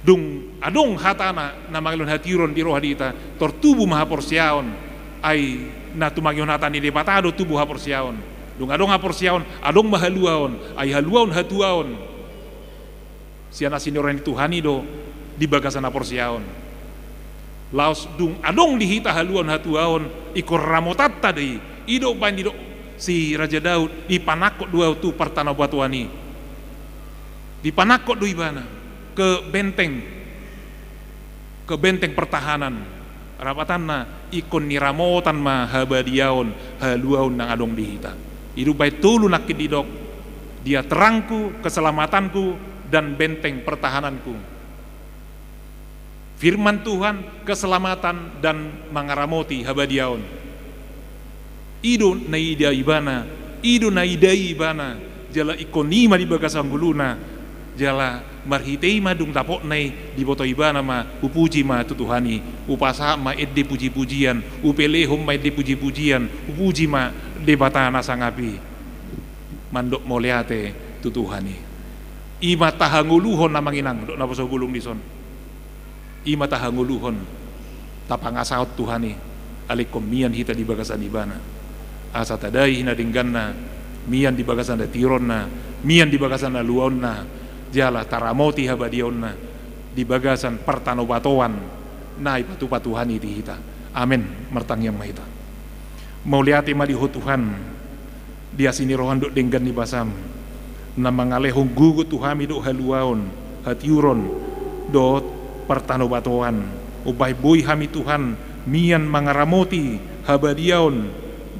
Dung adong hatana na mangalehon hatiuron di roha di hita, tor tubu ma haporseaon. Ai na tumangihon hata ni Debata do tubu haporseaon. Dung adong haporseaon, adong ma haluaon, ai haluaon hatuaon. Sian asi ni roha ni Tuhan i do di bagasan haporseaon. Laos dung adong di hita haluaon hatuaon, ingkon ramotanta do i. I do umbahen didok si Raja Daud, dipanangkok do ahu tu partanobatoan i. Dipanangkok do ibana ke benteng, ke benteng pertahanan. Rapatanna, ingkon niramotan ma habadiaon, haluaon na adong di hita. I do umbahen tolu nangkin didok, Dia terangku, keselamatanku, dan benteng pertahananku. Firman Tuhan, keselamatan, dan mangaramoti habadiaon. I do na iida ibana, i do na idai ibana, jala ingkon i ma di bagasan ngoluna, jala marhite i ma dung dapotna i, diboto ibana ma, hupuji ma tu Tuhan i, hupasahat ma ende pujipujian, hupelehon ma ende pujipujian, hupuji ma Debata na sangap i. Mandok mauliate tu Tuhan i. I ma tahangoluhon, Amang Inang, dok naposo bulung dison. I ma tahangoluhon, tapangasahon Tuhan i, alai ingkon mian hita di bagasan ibana. Asa tadai hinadengganna, mian di bagasan hatiuronna, mian di bagasan haluaonna, jala taramoti habadiaonna, di bagasan partanobatoan na ipatupa Tuhan i di hita. Amen. Martangiang ma hita. Mauliate ma di Ho Tuhan, di asi ni roham dohot denggan ni basam, na mangalehon gogo tu hami dohot haluaon, hatiuron, dohot partanobatoan. Umbahen boi hami Tuhan, mian mangaramoti habadiaon,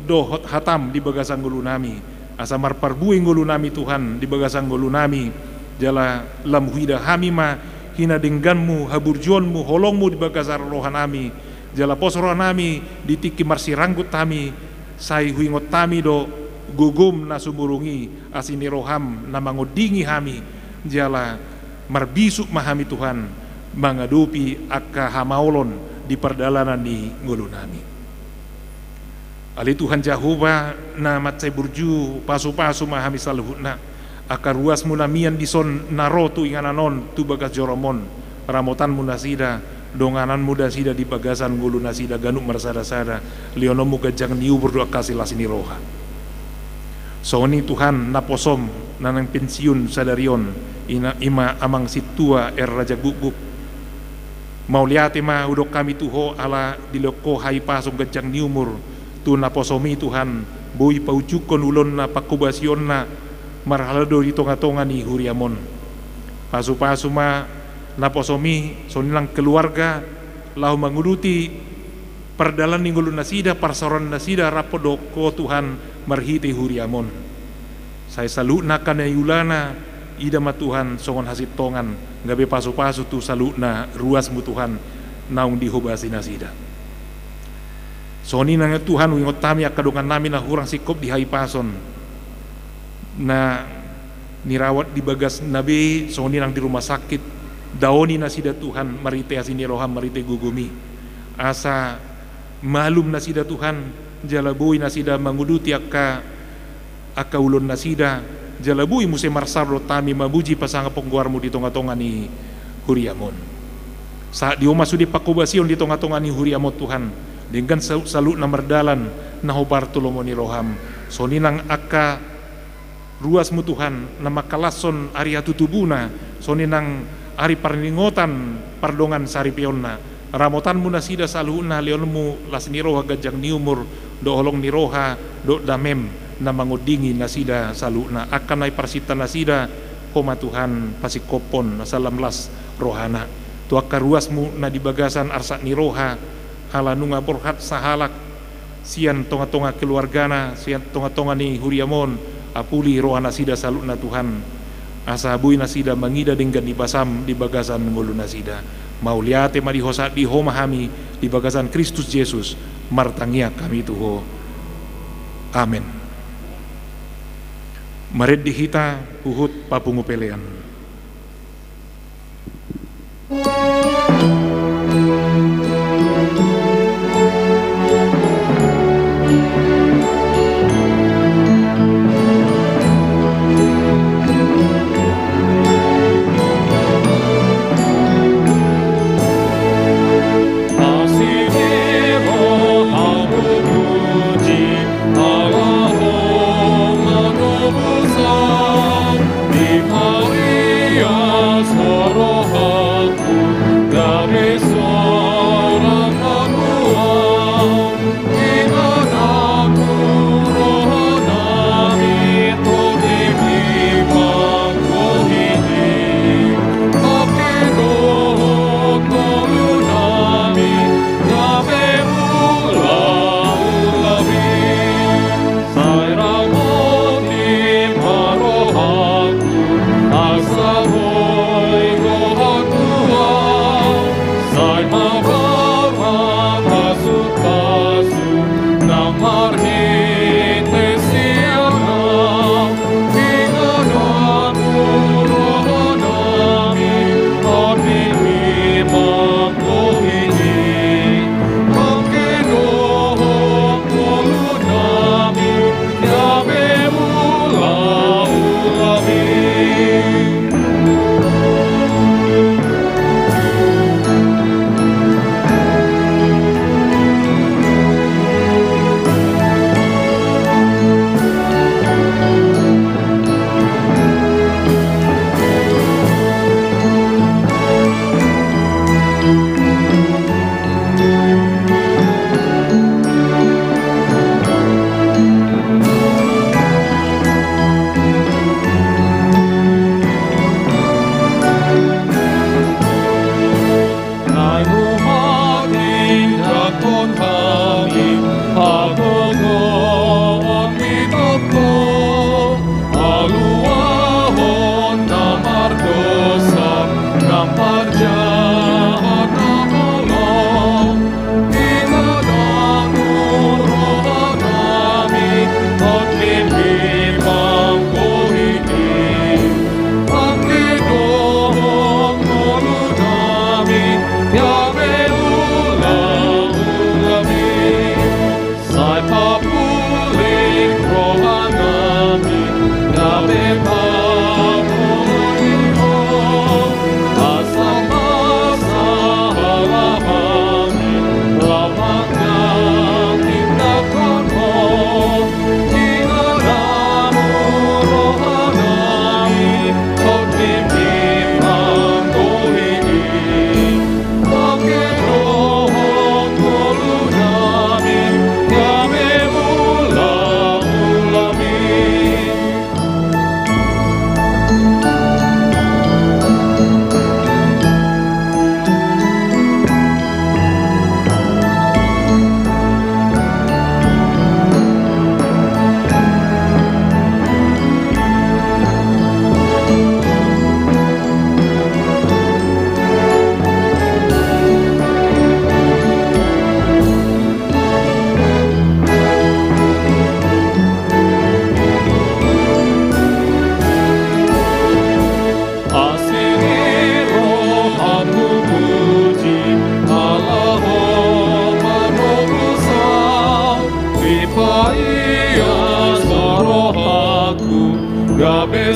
dohot hatam di bagasan ngolunami. Asa marparbue ngolunami Tuhan, di bagasan ngolunami, jala lam huida hami ma hinadengganmu, haburjuonmu, holongmu di bagasan rohanami, jala pos rohanami di tingki marsiranggut hami, sai huingot hami do gogom na sumurung i, asi ni roham na mangondingi hami, jala marbisuk ma hami Tuhan, mangadopi angka hamaolon di pardalanan ni ngolunami. Ale Tuhan Jahowa, na mansai burju pasupasu ma hami saluhutna, angka ruasmu na mian dison na ro tu inganan on tu bagas jorom on, ramotanmu nasida, dongananmu nasida di bagasan ngolunasida ganup marsadasada, lehononmu ganjang ni umur dohot angka silas ni roha. Songon i Tuhan, naposom, na naeng pensiun sadari on, ina, i ma Amang Sintua R. Raja Guguk. Mauliate ma hudok hami tu Ho ala dilehon Ho hahipason ganjang ni umur, tu naposomi Tuhan, boi paujunghon ulaonna pangkobasionna, marhalado di tongatonga ni huriam on. Pasupasu ma naposomi, songon i nang keluarga, laho manguduti pardalanan ni ngolunasida, parsaorannasida, rap dohot Ho Tuhan, marhite huriam on. Sai saluhutna angka na niulana, ida ma Tuhan songon hasintongan, gabe pasupasu tu saluhutna ruasmu Tuhan, naung dihobasi nasida. Songon i nang Tuhan, huingot hami angka dongannami na hurang singkop di hahipason, na nirawat di bagasna be, songon i nang di rumah sakit, daoni nasida Tuhan, marhite asi ni roham, marhite gogomi. Asa Malum nasida Tuhan, jala boi nasida manguduti angka, angka ulaon nasida, jala boi muse marsahur dohot hami mamuji pasangaphon goarmu di tongatonga ni huriam on. Sahat di Ho ma sude panghobasion di tongatonga ni huriam on Tuhan, denggan sa-, saluhutna mardalan na hombar tu lomo ni roham. Songon i nang angka ruasmu Tuhan, na mangkalashon ari hatutubuna, songon i nang ari parningotan pardongan saripeonna. Ramotanmu nasida saluhutna, lehonmu las ni roha, ganjang ni umur, dohot holong ni roha, dohot damem, na mangondingi nasida saluhutna. Angka na iparsinta nasida, Ho ma Tuhan pasingkophon, asa lam las rohana. Tu angka ruasmu na di bagasan arsak ni roha, ala nunga borhat sahalak, sian tongatonga keluargana, sian tongatonga ni huriam on, apuli roha nasida saluhutna Tuhan. Asa boi nasida mangida denggan ni basam di bagasan ngolu nasida. Mauliate ma di Ho, sahat di Ho ma hami, di bagasan Kristus Jesus, martangiang hami tu Ho. Amen. Marende hita huhut papungu pelean.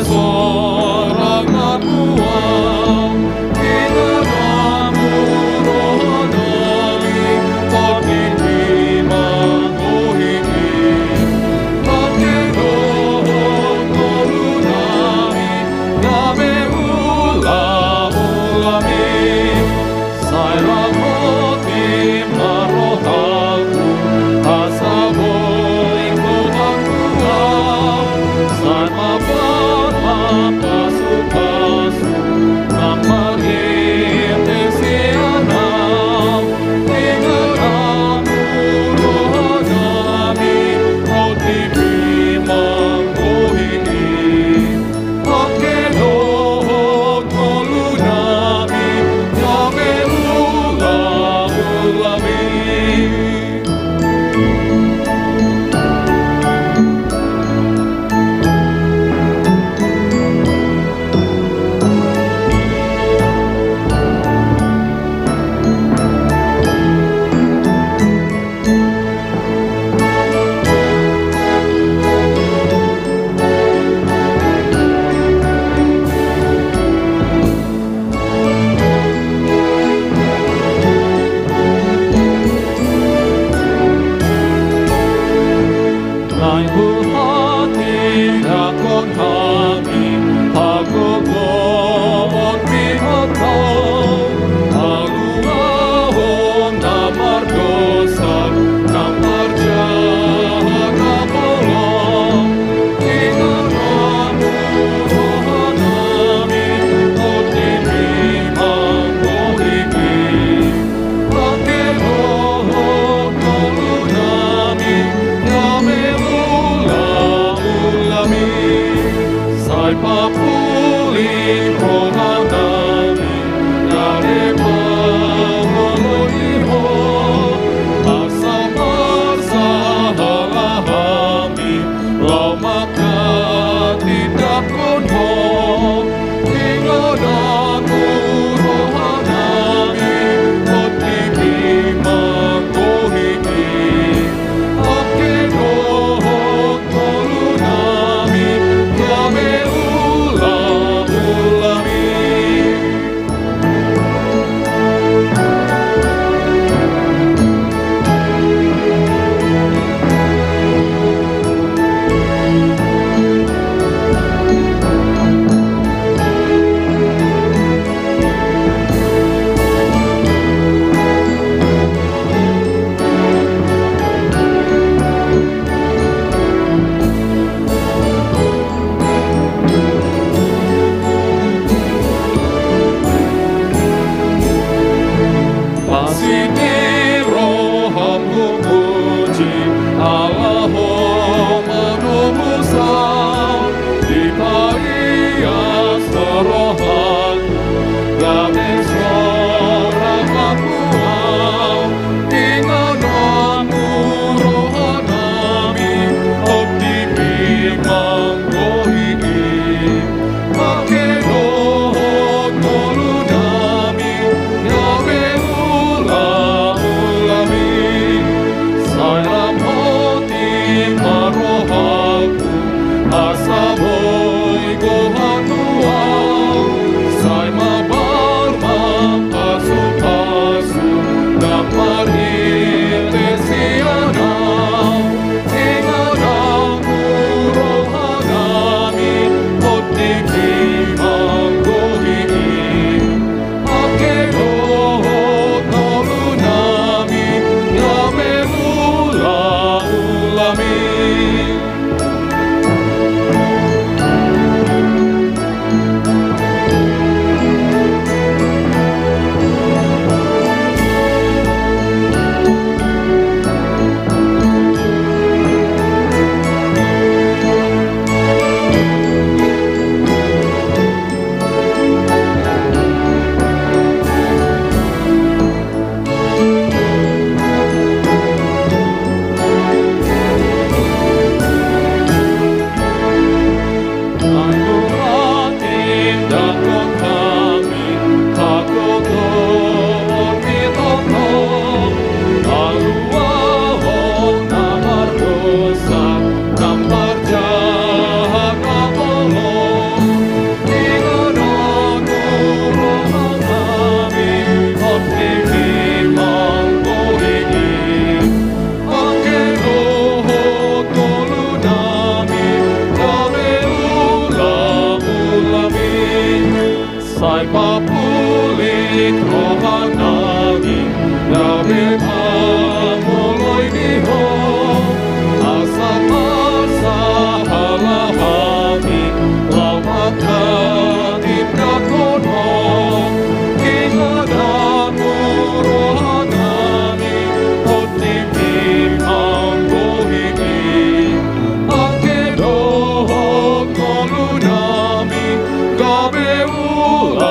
Sorang ma tu Ho, ingonan Ho roha nami, hot di pimpang gohi i. Pangke dohot ngolu nami, gabe ulaula mi. Sai lam hot i ma rohangku, asa boi Ho hatuaon. Sai mabar ma pasupasu, na marhite sian Ho. Ingonan Ho roha nami, hot di pimpang gohi i. Pangke dohot ngolu nami, gabe ulaula mi. Naeng huhatindangkon hami hagogoon ni Ho, haluaon na mardosa, na parjahat, na holong. Ingonan Ho roha nami, hot di pimpang gohi i. Pangke dohot ngolu nami, gabe ulaula mi. Sai papulihon roha nami, gabe pangoloi Ho. Asa marsahala hami, laho manghatindangkon Ho. Ingonan Ho roha nami, hot di pimpang gohi i. Pangke dohot ngolu nami, gabe ulaula mi. Pansing ni roham hupuji, ala Ho ma dohot husahahon, dipaias ma rohangku, gabe sorang ma tu Ho. Ingonan Ho roha nami, hot di pimpang gohi i. Pangke dohot ngolu nami, gabe ulaula mi. Sai lam hot i ma rohangku, asa boi Ho hatuaon. Sai mabar ma pasupasu, na marhite sian Ho. Ingonan Ho roha nami, hot di pimpang gohi i. Pangke dohot ngolu nami, gabe ulaula mi. Sai papulit rohanami, gabe pangoloi di Ho, asa marsahala hami, lam pahatindangkon Ho. Inganan Ho rohanami, hot nimi manggohi i. Angke dohot ngolunami, gabe ulaulami.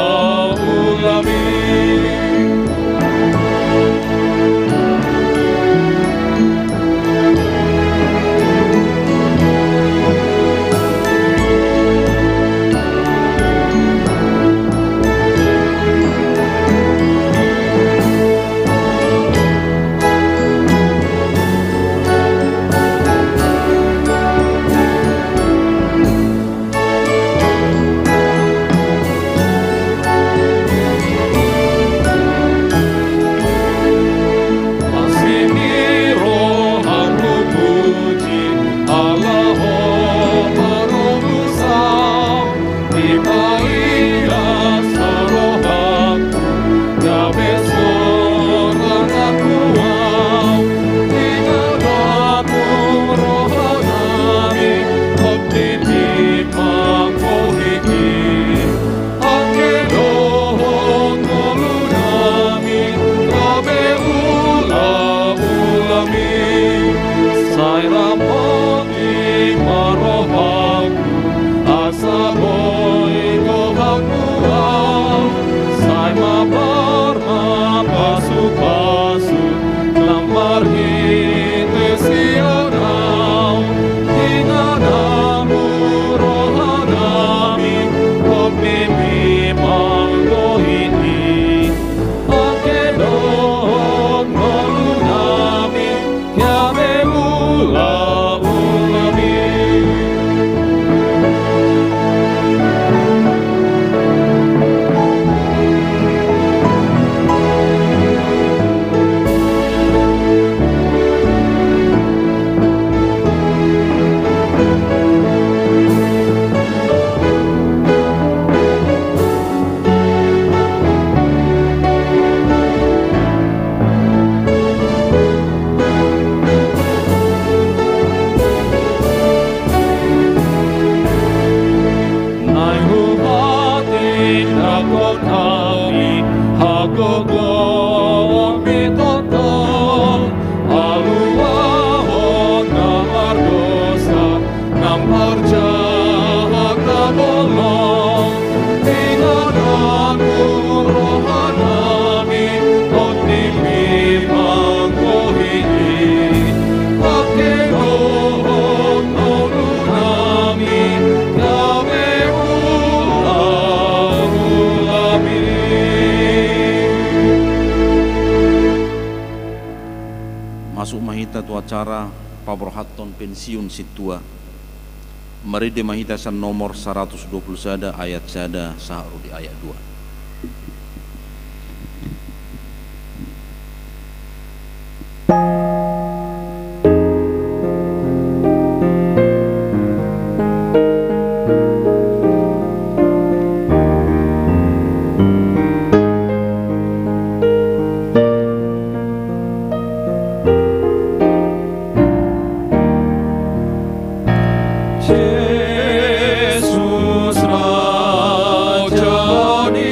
Asi ni rohangku, puji Allah, Ho parorusam. Dipaias rohangku, gabe sonang angku au. Inganan Ho rohanami, hot nimi manggohi i. Angke dohot ngolunami, gabe ulaulami. Sai ramoti ma rohangku, asa boi gohanku au. Sai mabar ma pasupasu, na marhite sian au. Inganan Ho rohanami, hot nimi manggohi i. Angke dohot ngolunami, gabe ulaulami. Naeng huhatindangkon hami hagogoonmi tongtong, haluaon na mardosa, na parjahat na bolong. Inganan Ho rohanami, hot nimi manggohi i. Angke dohot ngolunami, gabe ulaulami. Masuk ma hita tu acara paborhathon pensiun sintua. Marende ma hita sian nomor saratus dua pulu sada ayat sada sahat ro di ayat dua. Jesus Raja ni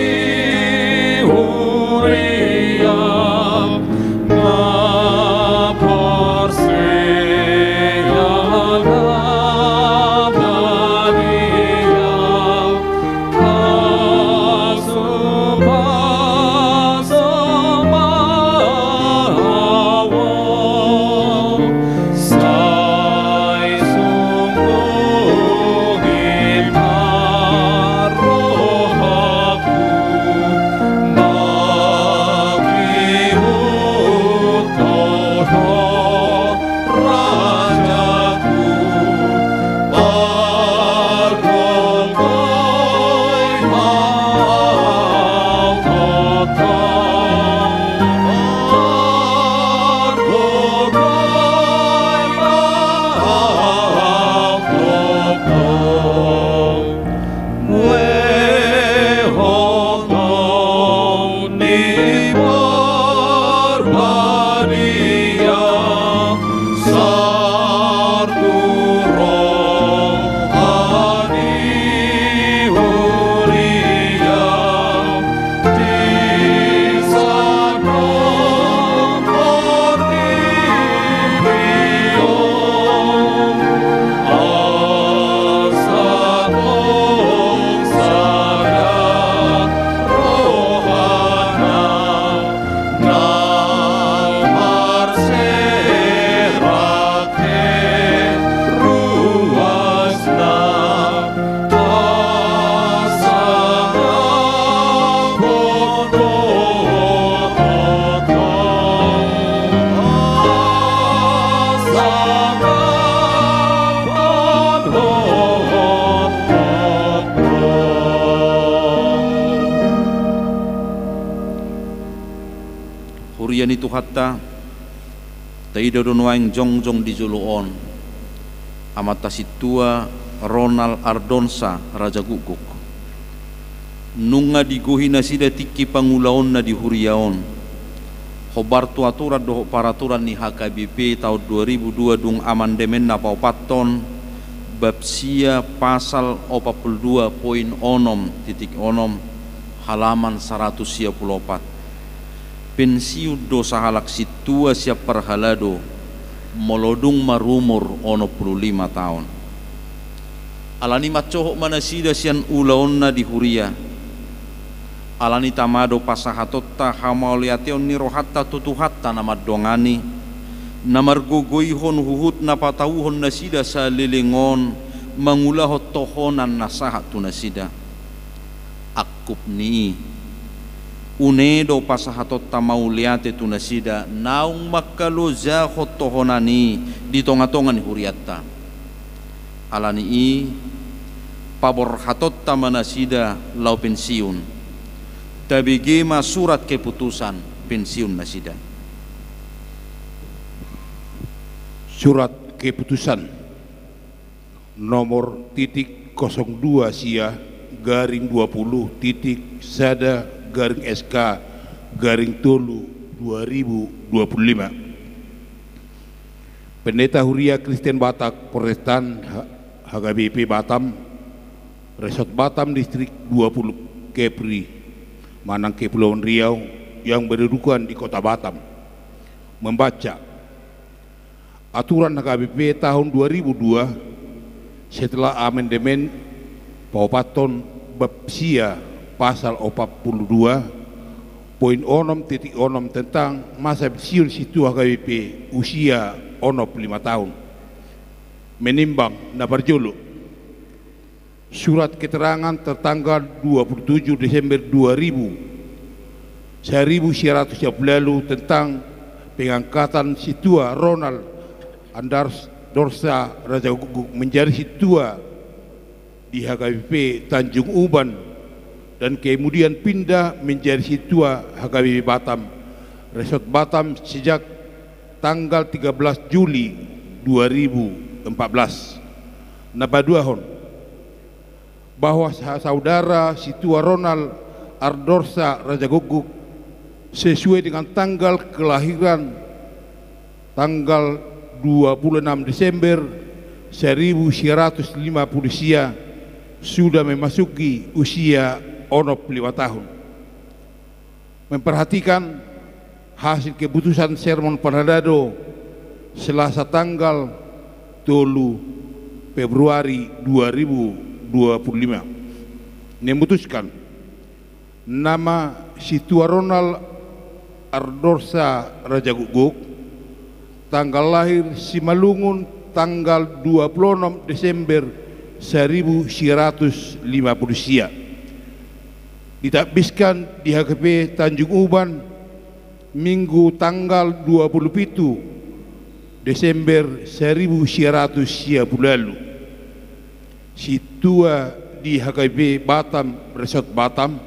Ia ni Tuhanta, taida do nuaeng jongjong di jolo on, amanta sintua Ronald Ardonsa Raja Gukguk. Nunga digohi nasida tingki pangulaonna di huria on. Hombar tu aturan dohot paraturan ni H K B P taon dua ribu dua dung amandemenna paopathon, bab sia pasal opat pulu dua poin onom titik onom, halaman saratus sia pulu opat. Pensiun do sahalak sintua sian parhalado, molo dung marumur onom pulu lima taon. Alani mancohot ma nasida sian ulaonna di huria. Alani tama do pasahatonta hamauliateon ni rohanta tu Tuhanta na mandongani, na margogoihon huhut na patauhon nasida saleleng on mangulahon tohonan na sahat tu nasida. Angkup ni i, une do pasahatonta mauliate tu nasida naung mangkalojahon tohonan i di tongatonga ni hurianta. Alani i, paborhatonta ma nasida laho pensiun. Tabege ma surat keputusan pensiun nasida. Surat keputusan nomor titik kosong dua sia garing dua puluh titik sada garing S K garing tolu dua ribu dua puluh lima. Pendeta Huria Kristen Batak Protestan H-, H K B P Batam, Resort Batam Distrik dua puluh Kepri, manang Kepulauan Riau yang berkedudukan di Kota Batam, membaca aturan H K B P tahun dua ribu dua setelah amandemen paopathon bab sia pasal opat pulu dua poin onom titik onom tentang masa pensiun sintua H K B P usia onom pulu lima tahun. Menimbang na parjolo, surat keterangan tertanggal dua puluh tujuh Desember dua ribu, seribu sia ratus sia pulu ualu tentang pengangkatan sintua Ronald Ardonsa Raja Gukguk menjadi sintua di H K B P Tanjung Uban dan kemudian pindah menjadi sintua H K B P Batam, Resort Batam sejak tanggal tiga belas Juli dua ribu empat belas. Na paduahon, bahwa sa-, saudara sintua Ronald Ardonsa Raja Gukguk sesuai dengan tanggal kelahiran, tanggal dua puluh enam Desember seribu sia ratus lima pulu sia, sudah memasuki usia onom pulu lima tahun. Memperhatikan hasil keputusan sermon parhalado Selasa tanggal tolu Februari dua ribu dua puluh lima, memutuskan nama sintua Ronald Ardonsa Raja Gukguk, tanggal lahir Simalungun, tanggal dua puluh enam Desember seribu sia ratus lima pulu sia. Ditakbiskan di H K B P Tanjung Uban, Minggu tanggal dua puluh pitu Desember seribu sia ratus sia pulu ualu. Sintua di H K B P Batam, Resort Batam,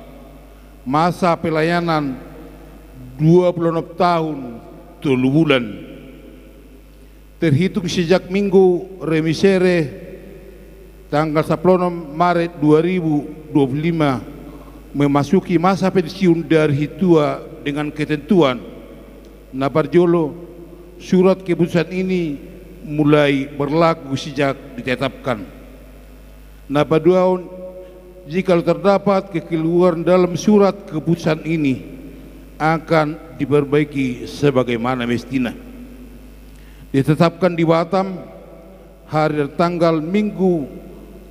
masa pelayanan dua puluh enam tahun tolu bulan. Terhitung sejak Minggu Remisere tanggal sepuluh Maret dua ribu dua puluh lima memasuki masa pensiun dari sintua dengan ketentuan. Na parjolo, surat keputusan ini mulai berlaku sejak ditetapkan. Na paduahon, jikalau terdapat kekeliruan dalam surat keputusan ini, akan diperbaiki sebagaimana mestinya. Ditetapkan di Batam hari dan tanggal Minggu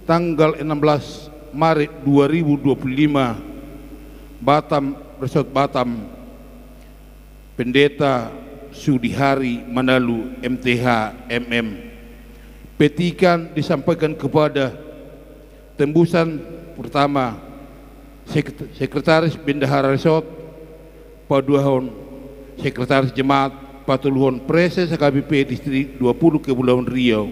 tanggal enam belas Maret dua ribu dua puluh lima, Batam, Resort Batam, Pendeta Sudihari Manalu, M T H, M M. Petikan disampaikan kepada tembusan pertama, Sek-, Sekretaris Bendahara Resort, paduahon Sekretaris Jemaat, patoluhon Praeses H K B P Distrik dua puluh Kepulauan Riau,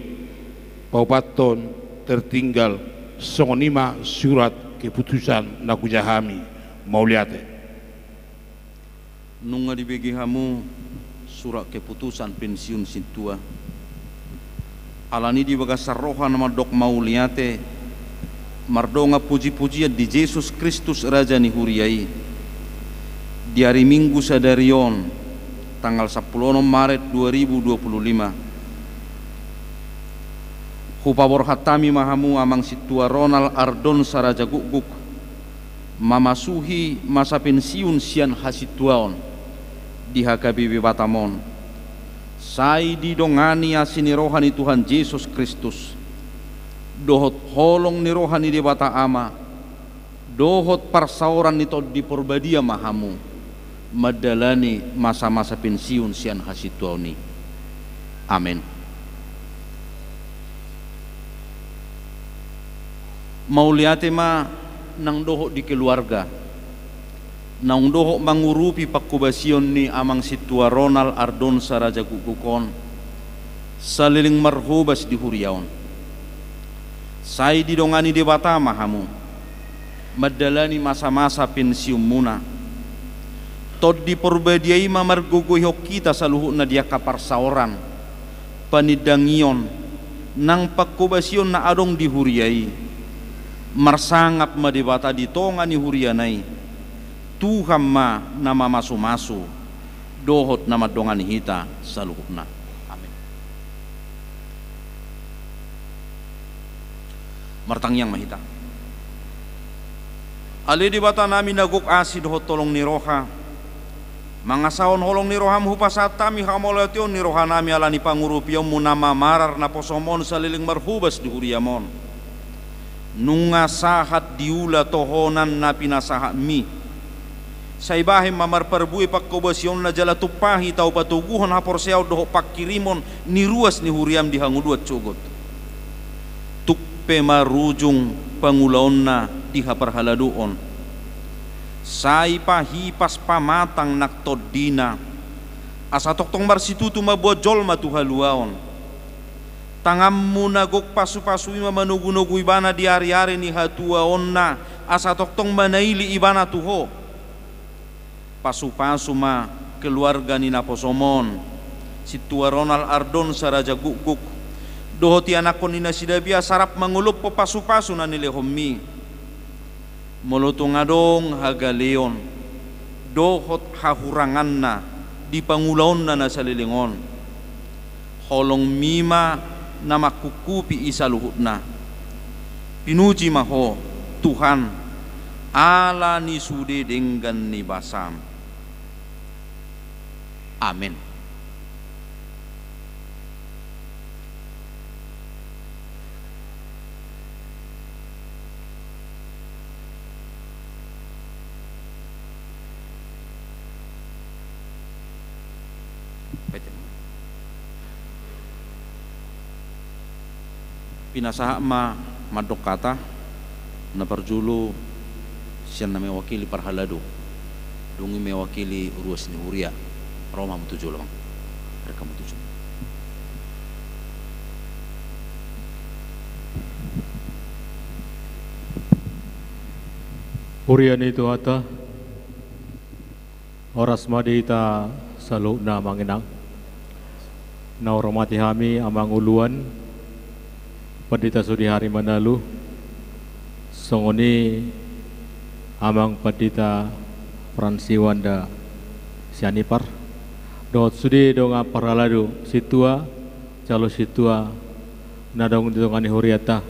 paopathon tertinggal. Songon i ma surat keputusan na hujaha hami. Mauliate. Nunga dibege hamu surat keputusan pensiun sintua. Alani i di bagasan roha na mandok mauliate, mardongan puji-pujian di Jesus Kristus Raja ni huria i, di ari Minggu sadari on, tanggal sampulu onom Maret dua ribu dua puluh lima, hupaborhat hami ma hamu Amang Sintua Ronald Ardon Saraja Gukguk, mamasuhi masa pensiun sian hasintuaon di H K B P Batam on. Sai didongani asi ni roha ni Tuhan Jesus Kristus, dohot holong ni roha ni Debata Ama, dohot parsaoran ni Tondi Porbadia ma hamu mandalani masa-masa pensiun sian hasintuaon i. Amen. Mauliate ma nang dohot di keluarga naung dohot mangurupi pangkobasion ni Amang Sintua Ronald Ardon Saraja Gukguk on, saleleng marhobas di huria on. Sai didongani Debata ma hamu mandalani masa-masa pensiunmuna. Tondi Porbadia i ma margogoihon hita saluhutna di angka parsaoran, panindangion, nang pangkobasion na adong di huria i. Marsangap ma Debata di tonga ni huriana i. Tuhan ma na mamasu-masu dohot na mandongani hita saluhutna. Amen. Martangiang ma hita. Ale Debatanami na gok asi dohot holong ni roha, mangasahon holong ni roham hupasahat hami hamauliateon ni rohanami ala ni pangurupionmu na mamarar naposom on saleleng marhobas di huriam on. Nunga sahat diula tohonan na pinasahatmi. Sai bahen ma marparbue pangkobasionna jala tumpahi tau patoguhon haporseaon dohot pangkirimon ni ruas ni huriam di hangoluan sogot. Tung pe marujung pangulaonna di haparhaladoon. Sai pahipas pamatang nang tondina, asa tongtong marsitutu mamboan jolma tu haluaon. Tanganmu na gok pasu-pasu i ma manogu-nogu ibana di ari-ari ni hatuaonna, asa tongtong manaili ibana tu Ho. Pasu-pasu ma keluarga ni naposom on, Sintua Ronald Ardon Saraja Gukguk, dohot ianakhon ni nasida be asa rap mangolophon pasu-pasu na nilehonmi. Molo tung adong hagaleon dohot hahuranganna di pangulaonna na saleleng on, holongmi ma na mangkuphupi i saluhutna. Pinuji ma Ho, Tuhan, ala ni sude denggan ni basam. Amen. Pinasahat ma mandok hata na parjolo sian na mewakili parhalado, dung i mewakili ruas ni huria. Ro ma hamu tu jolo, Amang. Ro ma hamu tu jolo. Huria ni Tuhanta, horas ma di hita saluhutna, Amang Inang. Na hormati hami Amang Uluan, Pandita Sudihari Manalu, songon i Amang Pandita Fransiwanda Sianipar, dohot sude dongan parhalado, sintua, jala sintua na adong di tonga ni hurianta.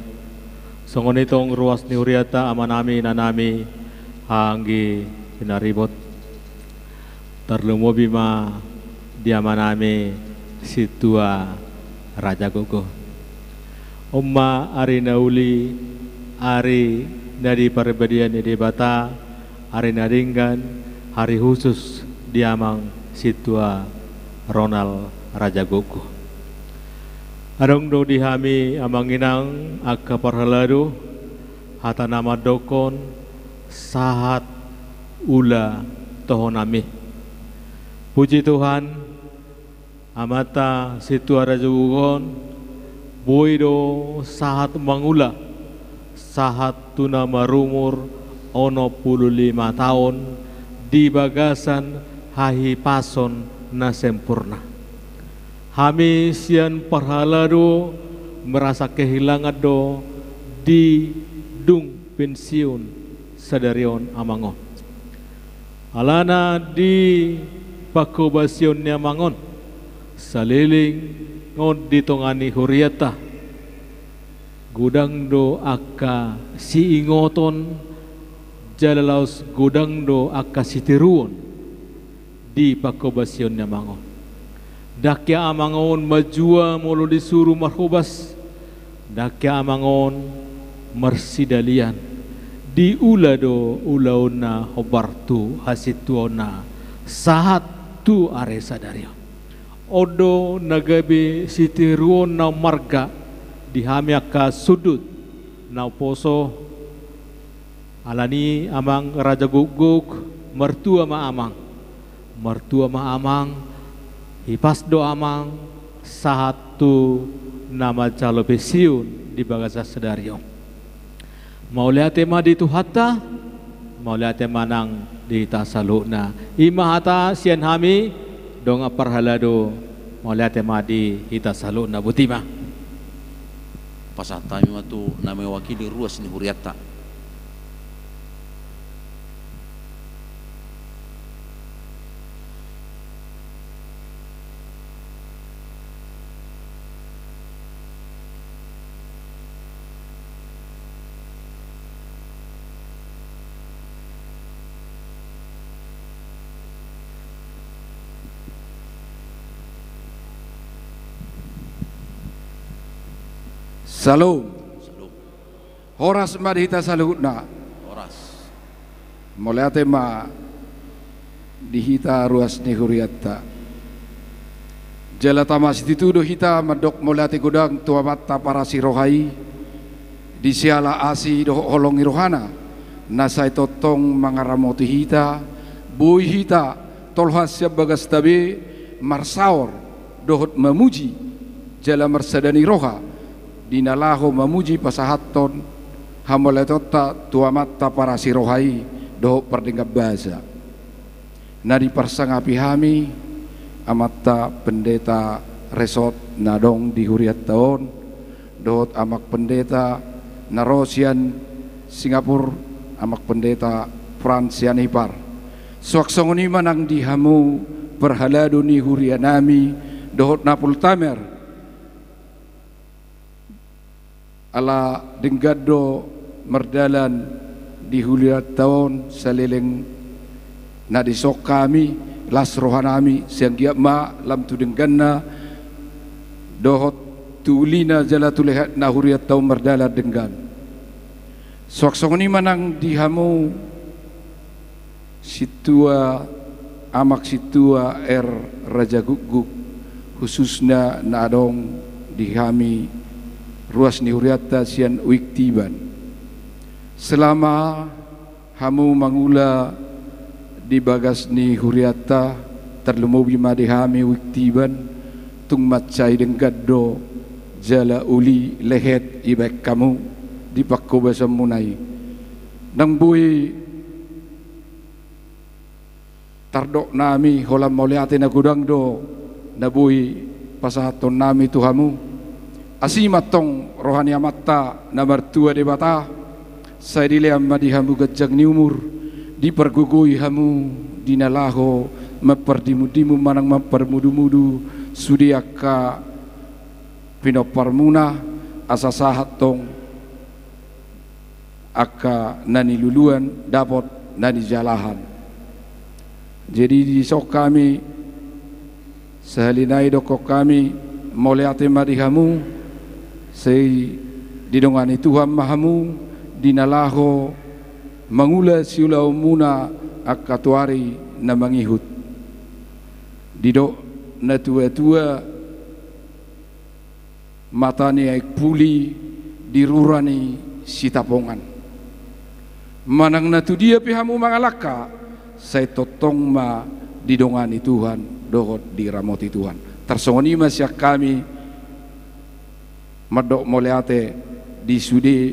Songon i tong ruas ni hurianta, amanami, inanami, anggi pinaribot. Tarlumobi ma di amanami Sintua Raja Gogo. On ma ari na uli, ari na diparbadiai ni Debata, ari na denggan, ari husus di Amang Sintua Ronald Raja Gogo. Adong do di hami, Amang Inang, angka parhalado, hata na mandokkon, sahat ula tohonami. Puji Tuhan, Amanta Sintua Raja Gogo on, boi do sahat mangula, sahat tu na marumur onom pulu lima taon di bagasan hahipason na sempurna. Hami sian parhalado merasa kehilangan do di dung pensiun sadari on amang on. Alana di pangkobasion ni amang on, saleleng on di tonga ni hurianta, godang do angka siingoton, jala laos godang do angka sitiruon di pangkobasion ni amang on. Ndang hea amang on manjua molo disuru marhobas, ndang hea amang on marsidalian, diula do ulaonna hombar tu hasintuaonna sahat tu ari sadari on. On do na gabe sitiruon na marga di hami angka sundut na umposo. Alani amang raja gukguk, martua ma amang, martua ma amang, hipas do amang sahat tu na manjalo pensiun di bagasan sadari on. Mauliate ma di Tuhanta, mauliate ma nang di hita saluhutna. I ma hata sian hami, dongan parhalado, mauliate ma di hita saluhutna, boti ma. Pasahat hami ma tu na mewakili ruas ni hurianta. Syalom. Syalom. Horas ma di hita saluhutna. Horas. Mauliate ma di hita ruas ni hurianta. Jala tama situtu do hita mandok mauliate godang tu Amanta parasi roha i, di siala asi dohot holong ni rohana, na sai tongtong mangaramoti hita, boi hita tolhas sian bagasta be marsaor dohot mamuji, jala marsada ni roha, di na laho mamuji pasahathon hamauliateonta tu Amanta parasi roha i dohot pardenggan basa. Na diparsangapi hami, Amanta Pendeta Resort na adong di hurianta on, dohot Amak Pendeta na ro sian Singapura, Amak Pendeta Frans Sianipar. Suang songon i ma nang di hamu parhalado ni hurianami, dohot Napultamer. Ala denggan do mardalan di hurianta on saleleng na dison hami, las rohanami, sai anggiat ma lam tu dengganna, dohot tu ulina jala tu lehetna hurianta on mardalan denggan. Suang songon i ma nang di hamu sintua, Amak Sintua R. Raja Gukguk, khususna na adong di hami ruas ni hurianta sian Uik Tiban. Selama hamu mangula di bagas ni hurianta, tarlumobi ma di hami Uik Tiban, tung mansai denggan do jala uli lehet dibaen hamu di pangkobasonmuna i. Ndang boi tardok nami holan mauliate na godang do na boi pasahathon nami tu hamu. Asi ma antong roha ni Amanta na martua Debata, sai dilean ma di hamu ganjang ni umur, dipargogoi hamu di na laho mampardimundimun manang mamparmudumudu sude angka pinomparmuna, asa sahat antong angka na niluluan dapot na nijalahan. Jadi dison hami, sahali nai dokkon hami, mauliate ma di hamu, sai didongani Tuhan ma hamu di na laho mangula siulaonmuna angka tu ari na mangihut. Didok natuatua, mata ni aek puli di rura ni Sitapongan. Manang na tu dia pe hamu mangalangka, sai tongtong ma didongani Tuhan dohot diramoti Tuhan. Tarsongon i ma sian hami mandok mauliate di sude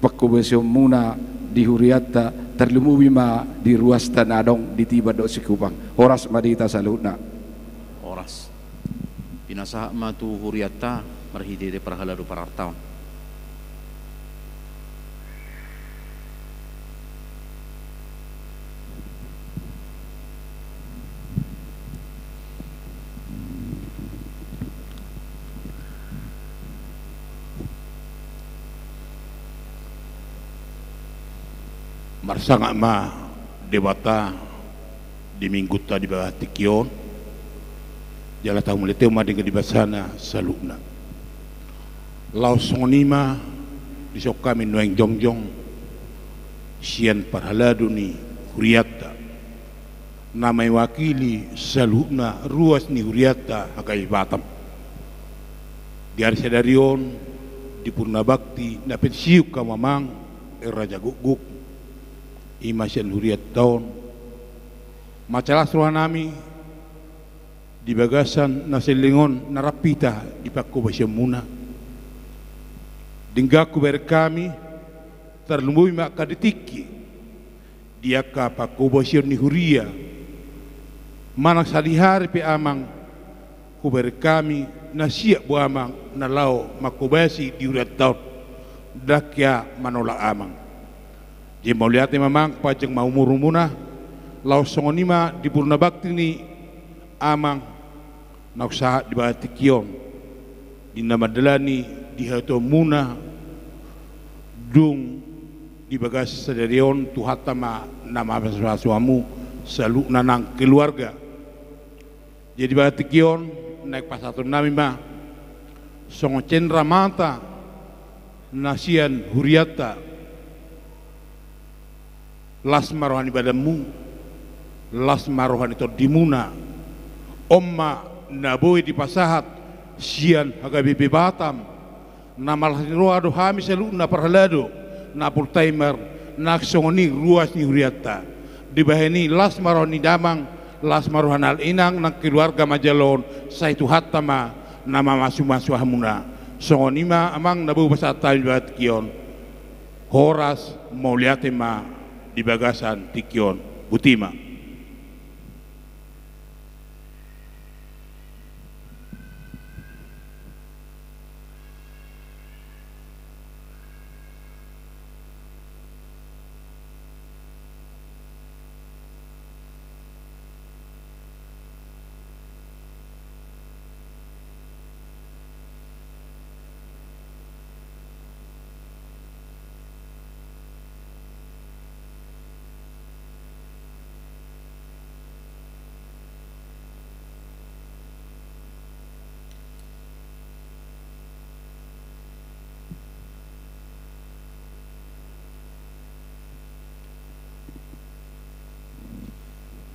pangkobasionmuna di hurianta, Tarlumobi ma di ruasta na adong di Tiban dohot Sikupang. Horas ma di hita saluhutna. Horas. Pinasahat ma tu hurianta marhitehite parhalado parartaon. Marsangap ma Debata di Minggunta di bagasan tingki on, jala tahumauliate ma denggan di basana saluhutna. Laos songon i ma dison hami nuaeng jongjong sian parhalado ni hurianta na mewakili saluhutna ruas ni hurianta H K B P Batam. Di ari sadari on, di purna bakti na pinasiuk hamu amang, eh, Raja Gukguk, i ma sian hurianta on, mansai las rohanami di bagasan na saleleng on na rap hita di panghobasionmuna. Denggan hubereng hami, tarlumobi ma angka di tingki, di angka panghobasion ni huria. Manang sadihari pe amang, hubereng hami na siap do amang na laho manghobasi di hurianta on, ndang hea manolak amang. Jadi mauliate ma amang, panjang ma umurmuna, laos songon i ma di purna bakti ni amang na husahat di bagasan tingki on, di na mandalani di hatuaonmuna, dung di bagasan sadari on Tuhanta ma na mamasumasu hamu saluhutna nang keluarga. Jadi bagasan tingki on naeng pasahatonnami ma songon cendra mata na sian hurianta. Las ma roha ni badanmu, las ma roha ni tondimuna. On ma na boi dipasahat sian H K B P Batam, na marlas ni roha do hami saluhutna parhalado, na full timer, nang songon i ruas ni hurianta. Dibahen i las ma roha ni damang, las ma roha ni inang nang keluarga manjalo on, sai Tuhanta ma na mamasumasu hamuna. Songon i ma amang na boi pasahat hami di bagasan tingki on. Horas, mauliate ma di bagasan tingki on. Botima.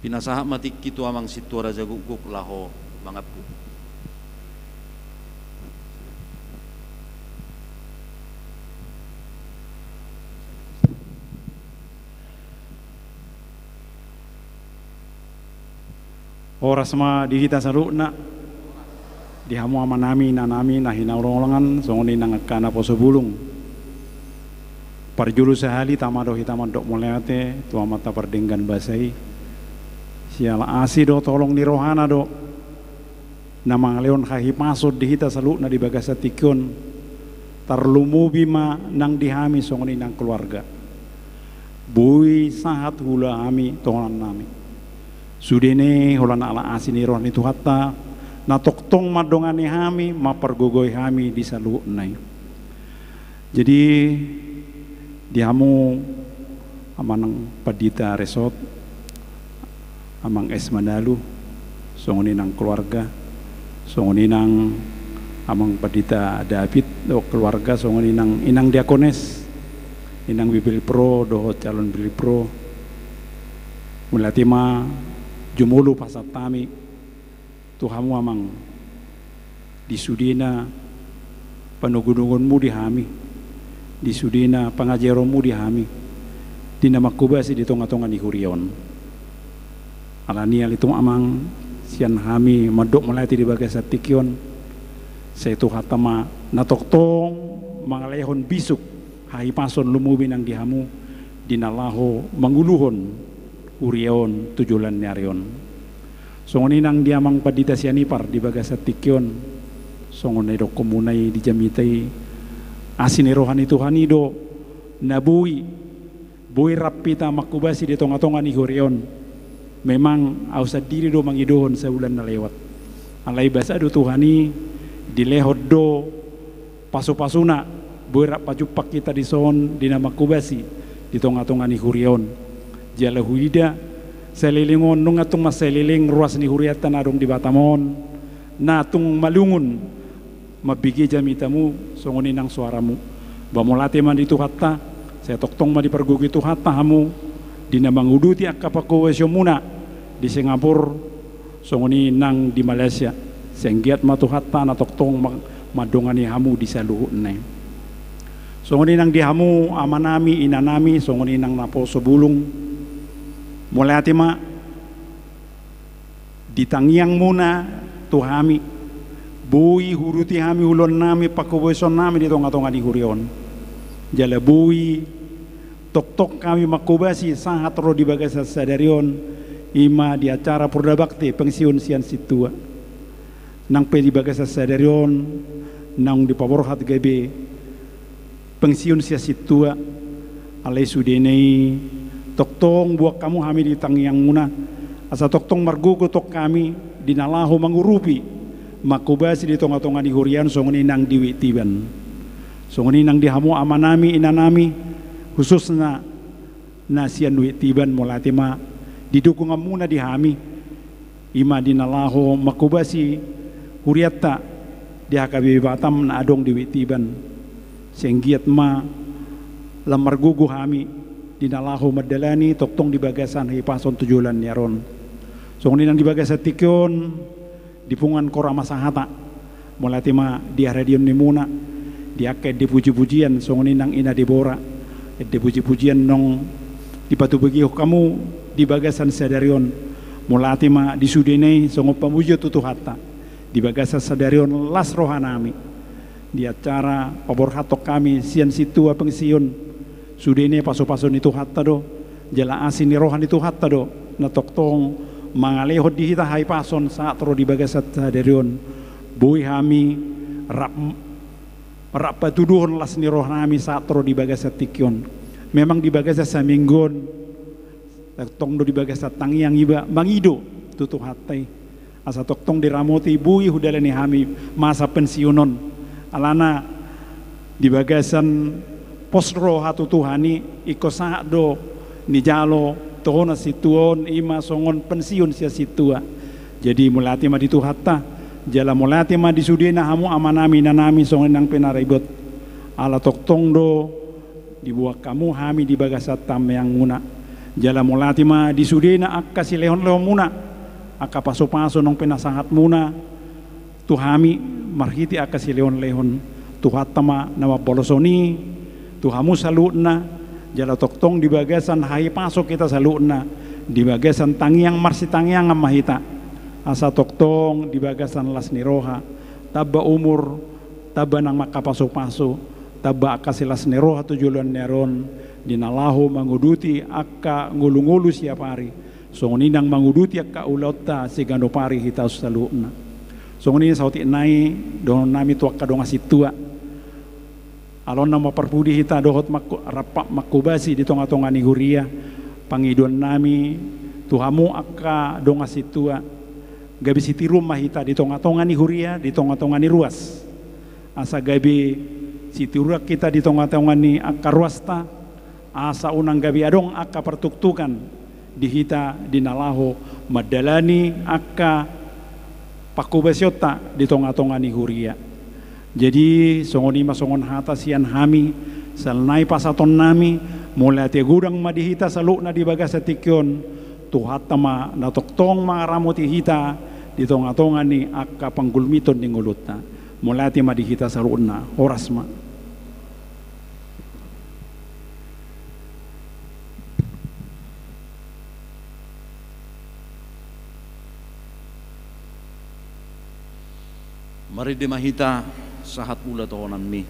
Pinasahat ma tingki tu amang sintua Raja Gukguk laho mangampu. Horas ma di hita saluhutna, di hamu amanami, inanami na hinaholongan, songon i nang angka naposo bulung. Parjolo sahali tama do hita mandok mauliate tu Amanta pardenggan basa i. Siala asi dohot holong ni rohana do na mangalehon hahipason di hita saluhutna di bagasan tingki on, tarlumobi ma nang di hami songon i nang keluarga. Boi sahat huula hami tu holongnami. Sude ni holan ala asi ni roha ni Tuhanta, na tongtong mandongani hami, mampargogoi hami di saluhutna i. Jadi, di hamu amang Pandita Resot, amang S Manalu, songon i nang keluarga, songon i nang amang Pandita David dohot keluarga, songon i nang inang diakones, inang bibelvrouw dohot calon belvrouw. Mauliate ma jumolo pasahat hami tu hamu amang, di sudena panogunogonmu di hami, di sudena pangajaronmu di hami, di na manghobasi di tongatonga ni huria on. Alani i ale tu amang, sian hami mandok mauliate di bagasan tingki on, sai Tuhanta ma na tongtong mangalehon bisuk hahipason lumobi nang di hamu, di na laho manguluhon huria on tu joloan ni ari on. Songon i nang di amang pandita sian Ipar di bagasan tingki on, songon na didokhonmuna i di jamita i, asi ni roha ni Tuhan i do na boi, boi rap hita manghobasi di tongatonga ni huria on. Memang ahu sandiri do mangidohon sabulan na lewat. Alai basa do Tuhan i, dilehon do pasupasuna, boi rap pajumpang hita dison di na manghobasi di tongatonga ni huria on. Jala huida saleleng on, nunga tung mansai leleng ruas ni hurianta na adong di Batam on, na tung malungun mambege jamitamu, songon i nang soaramu. Ba mauliate ma di Tuhanta, sai tongtong ma dipargogoi Tuhanta hamu di na manguduti angka panghobasionmuna di Singapura, songon i nang di Malaysia. Sai anggiat ma Tuhanta na tongtong ma-, mandongani hamu di saluhutna i. Songon i nang di hamu amanami, inanami, songon i nang naposo bulung. Mauliate ma di tangiangmuna tu hami, boi huuduti hami ulaonnami, panghobasiononnami di tongatonga ni huria on. Jala boi tongtong hami manghobasi sahat ro di bagasan sadari on, i ma di acara purna bakti pensiun sian sintua. Nang pe di bagasan sadari on, naung dipaborhat gabe pensiun sian sintua, alai sudena i tongtong buat hamu hami di tangiangmuna, asa tongtong margogo tong hami di na laho mangurupi, manghobasi di tongatonga ni huria on, songon i nang di Wettiban. Songon i nang di hamu amanami, inanami, khususna na sian Wettiban, mauliate ma di dukunganmuna di hami, i ma di na laho manghobasi hurianta di H K B P Batam na adong di Wettiban. Sai anggiat ma lam margogo hami di na laho mandalani tongtong di bagasan hahipason tu joloan ni ari on. Songon i nang di bagasan tingki on, di punguan Kora Masahata. Mauliate ma di haradion nimuna, di angka ende pujipujian, songon i nang ina Debora, ende pujipujian naung dipatubegihon hamu di bagasan sadari on. Mauliate ma di sudena i songon pamujion tu Tuhanta, di bagasan sadari on las rohanami di acara paborhathon hami sian sintua pensiun. Sudena i pasupasu ni Tuhanta do, jala asi ni roha ni Tuhanta do na tongtong mangalehon di hita hahipason sahat ro di bagasan sadari on. Boi hami rap, rap patuduhon las ni rohanami sahat ro di bagasan tingki on. Memang di bagasan saminggu on, tongtong do di bagasan tangiang iba mangido tu Tuhanta i, asa tongtong diramoti boi hudalani hami masa pensiun on. Alana di bagasan pos roha tu Tuhan i, ingkon sahat do nijalo tohonan sintua on, i ma songon pensiun sian sintua. Jadi mauliate ma di Tuhanta, jala mauliate ma di sudena hamu amanami, inanami, songon i nang pe na ribot. Ala tongtong do dibuat hamu hami di bagasan tangiangmuna. Jala mauliate ma di sudena angka silehonlehonmuna, angka pasupasu naung pinasahatmuna tu hami marhite angka silehonlehon. Tuhanta ma na mambaloshon i tu hamu saluhutna, jala tongtong di bagasan hahipason hita saluhutna, di bagasan tangiang marsitangiangan ma hita, asa tongtong di bagasan las ni roha, tamba umur, tamba nang angka pasupasu, tamba angka silas ni roha tu joloan ni ari on, di na laho manguduti angka ngolungolu siap ari, songon i nang manguduti angka ulaonta siganup ari hita saluhutna. Songon i saotik nai dohononnami tu angka dongan sintua. Ala on na marpudi hita dohot mangko-, rap manghobasi di tongatonga ni huria, pangidoannami tu hamu angka dongan sintua, gabe sitiruon ma hita di tongatonga ni huria, di tongatonga ni ruas. Asa gabe sitiruon hita di tongatonga ni angka ruasta, asa unang gabe adong angka partuktukan di hita di na laho mandalani angka panghobasionta di tongatonga ni huria. Jadi songon i ma songon hata sian hami, sian nai pasahatonnami, mauliate godang ma di hita saluhutna di bagasan tingki on. Tuhanta ma na tongtong mangaramoti hita di tongatonga ni angka panggulmiton ni ngolunta. Mauliate ma di hita saluhutna, horas ma. Marende ma hita sahat ula tohonanmi.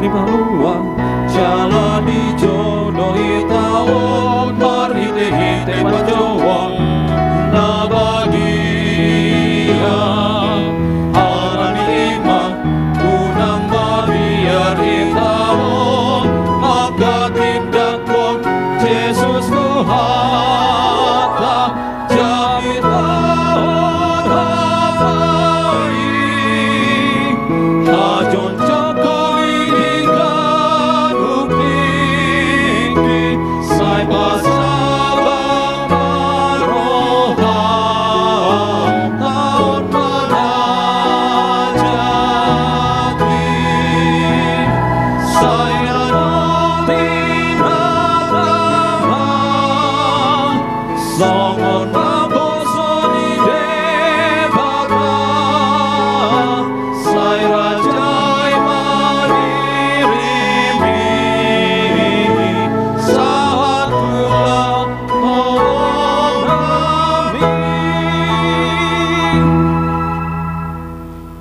Paluan jala dijolo hita on marhite-hite panjouon na badia. Alani i ma unang mabiar hita on manghatindanghon Jesus Tuhanta. Jadi taon hapai hajongjong hami di ganup tingki, sai pasabang ma roham taon manajati, sai na dohot hinaholongan songon naposo ni Debata, sai rajai ma dirimi sahat tu laho nami.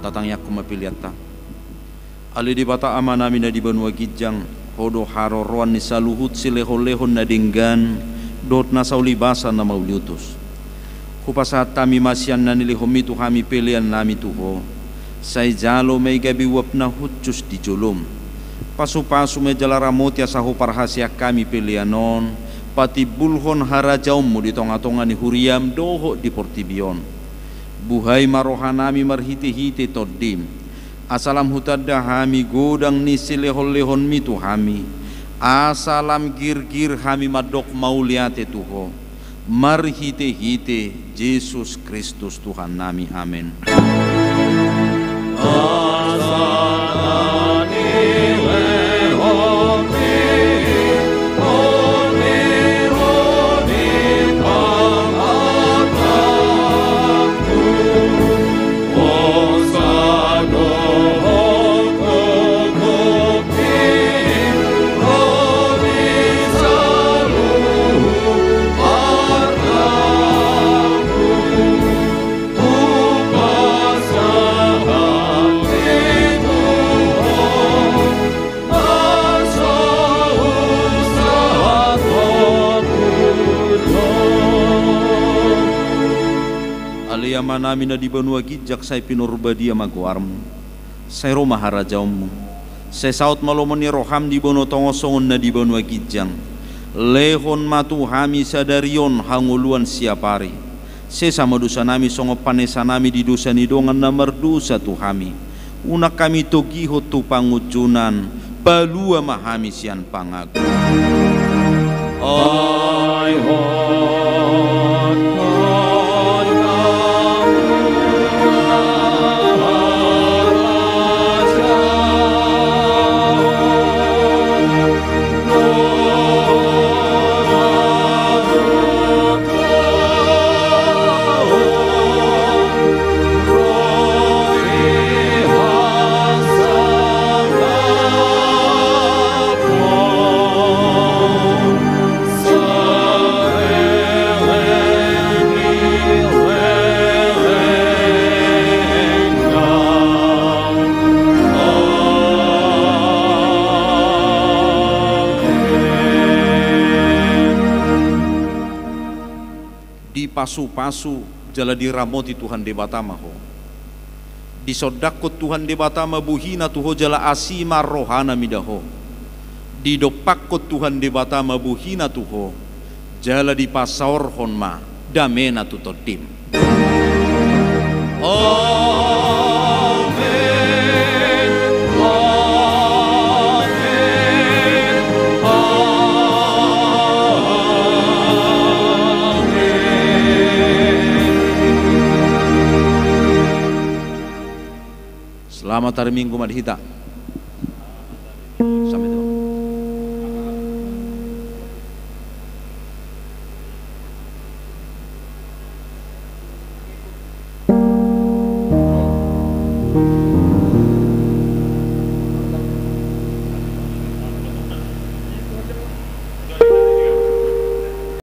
Tatangiangkon ma peleanta. Ale Debata Amanami na di banua ginjang, Ho do haroroan ni saluhut silehon-lehon na denggan dohot na saulibasa na mauliutus. Hupasahat hami ma sian na nilehonMi tu hami peleannami tu Ho, sai jalo ma i gabe uap na hushus di joloM. Pasu-pasu ma i jala ramoti asa huparhaseang hami pelean on patimbulhon harajaonMu di tonga-tonga ni huriaM dohot di portibi on. Buhai ma rohanami marhite-hite TondiM, asa lam hutanda hami godang ni silehon-lehonMi tu hami, asa lam girgir hami mandok mauliate tu Ho, marhite-hite Jesus Kristus Tuhannami. Amen. Ale Amanami na di banua ginjang, sai pinarbadia ma goarMu. Sai ro ma harajaonMu. Sai saut ma lomo ni rohaM di banua tonga on songon na di banua ginjang. Lehon ma tu hami sadari on hangoluan siapari. Sesa ma dosanami songon panesanami di dosa ni dongan na mardosa tu hami. Unang hami togihon tu pangunjunan, palua ma hami sian pangago. Ai hot Dipasu-pasu jala diramoti Tuhan Debata ma ho. Disondangkon Tuhan Debata ma bohina tu ho jala asi ma rohana mida ho. Didompakkon Tuhan Debata ma bohina tu ho jala dipasaorhon ma damena tu tondim. Amen. Amen. Amen. Selamat hari Minggu ma di hita.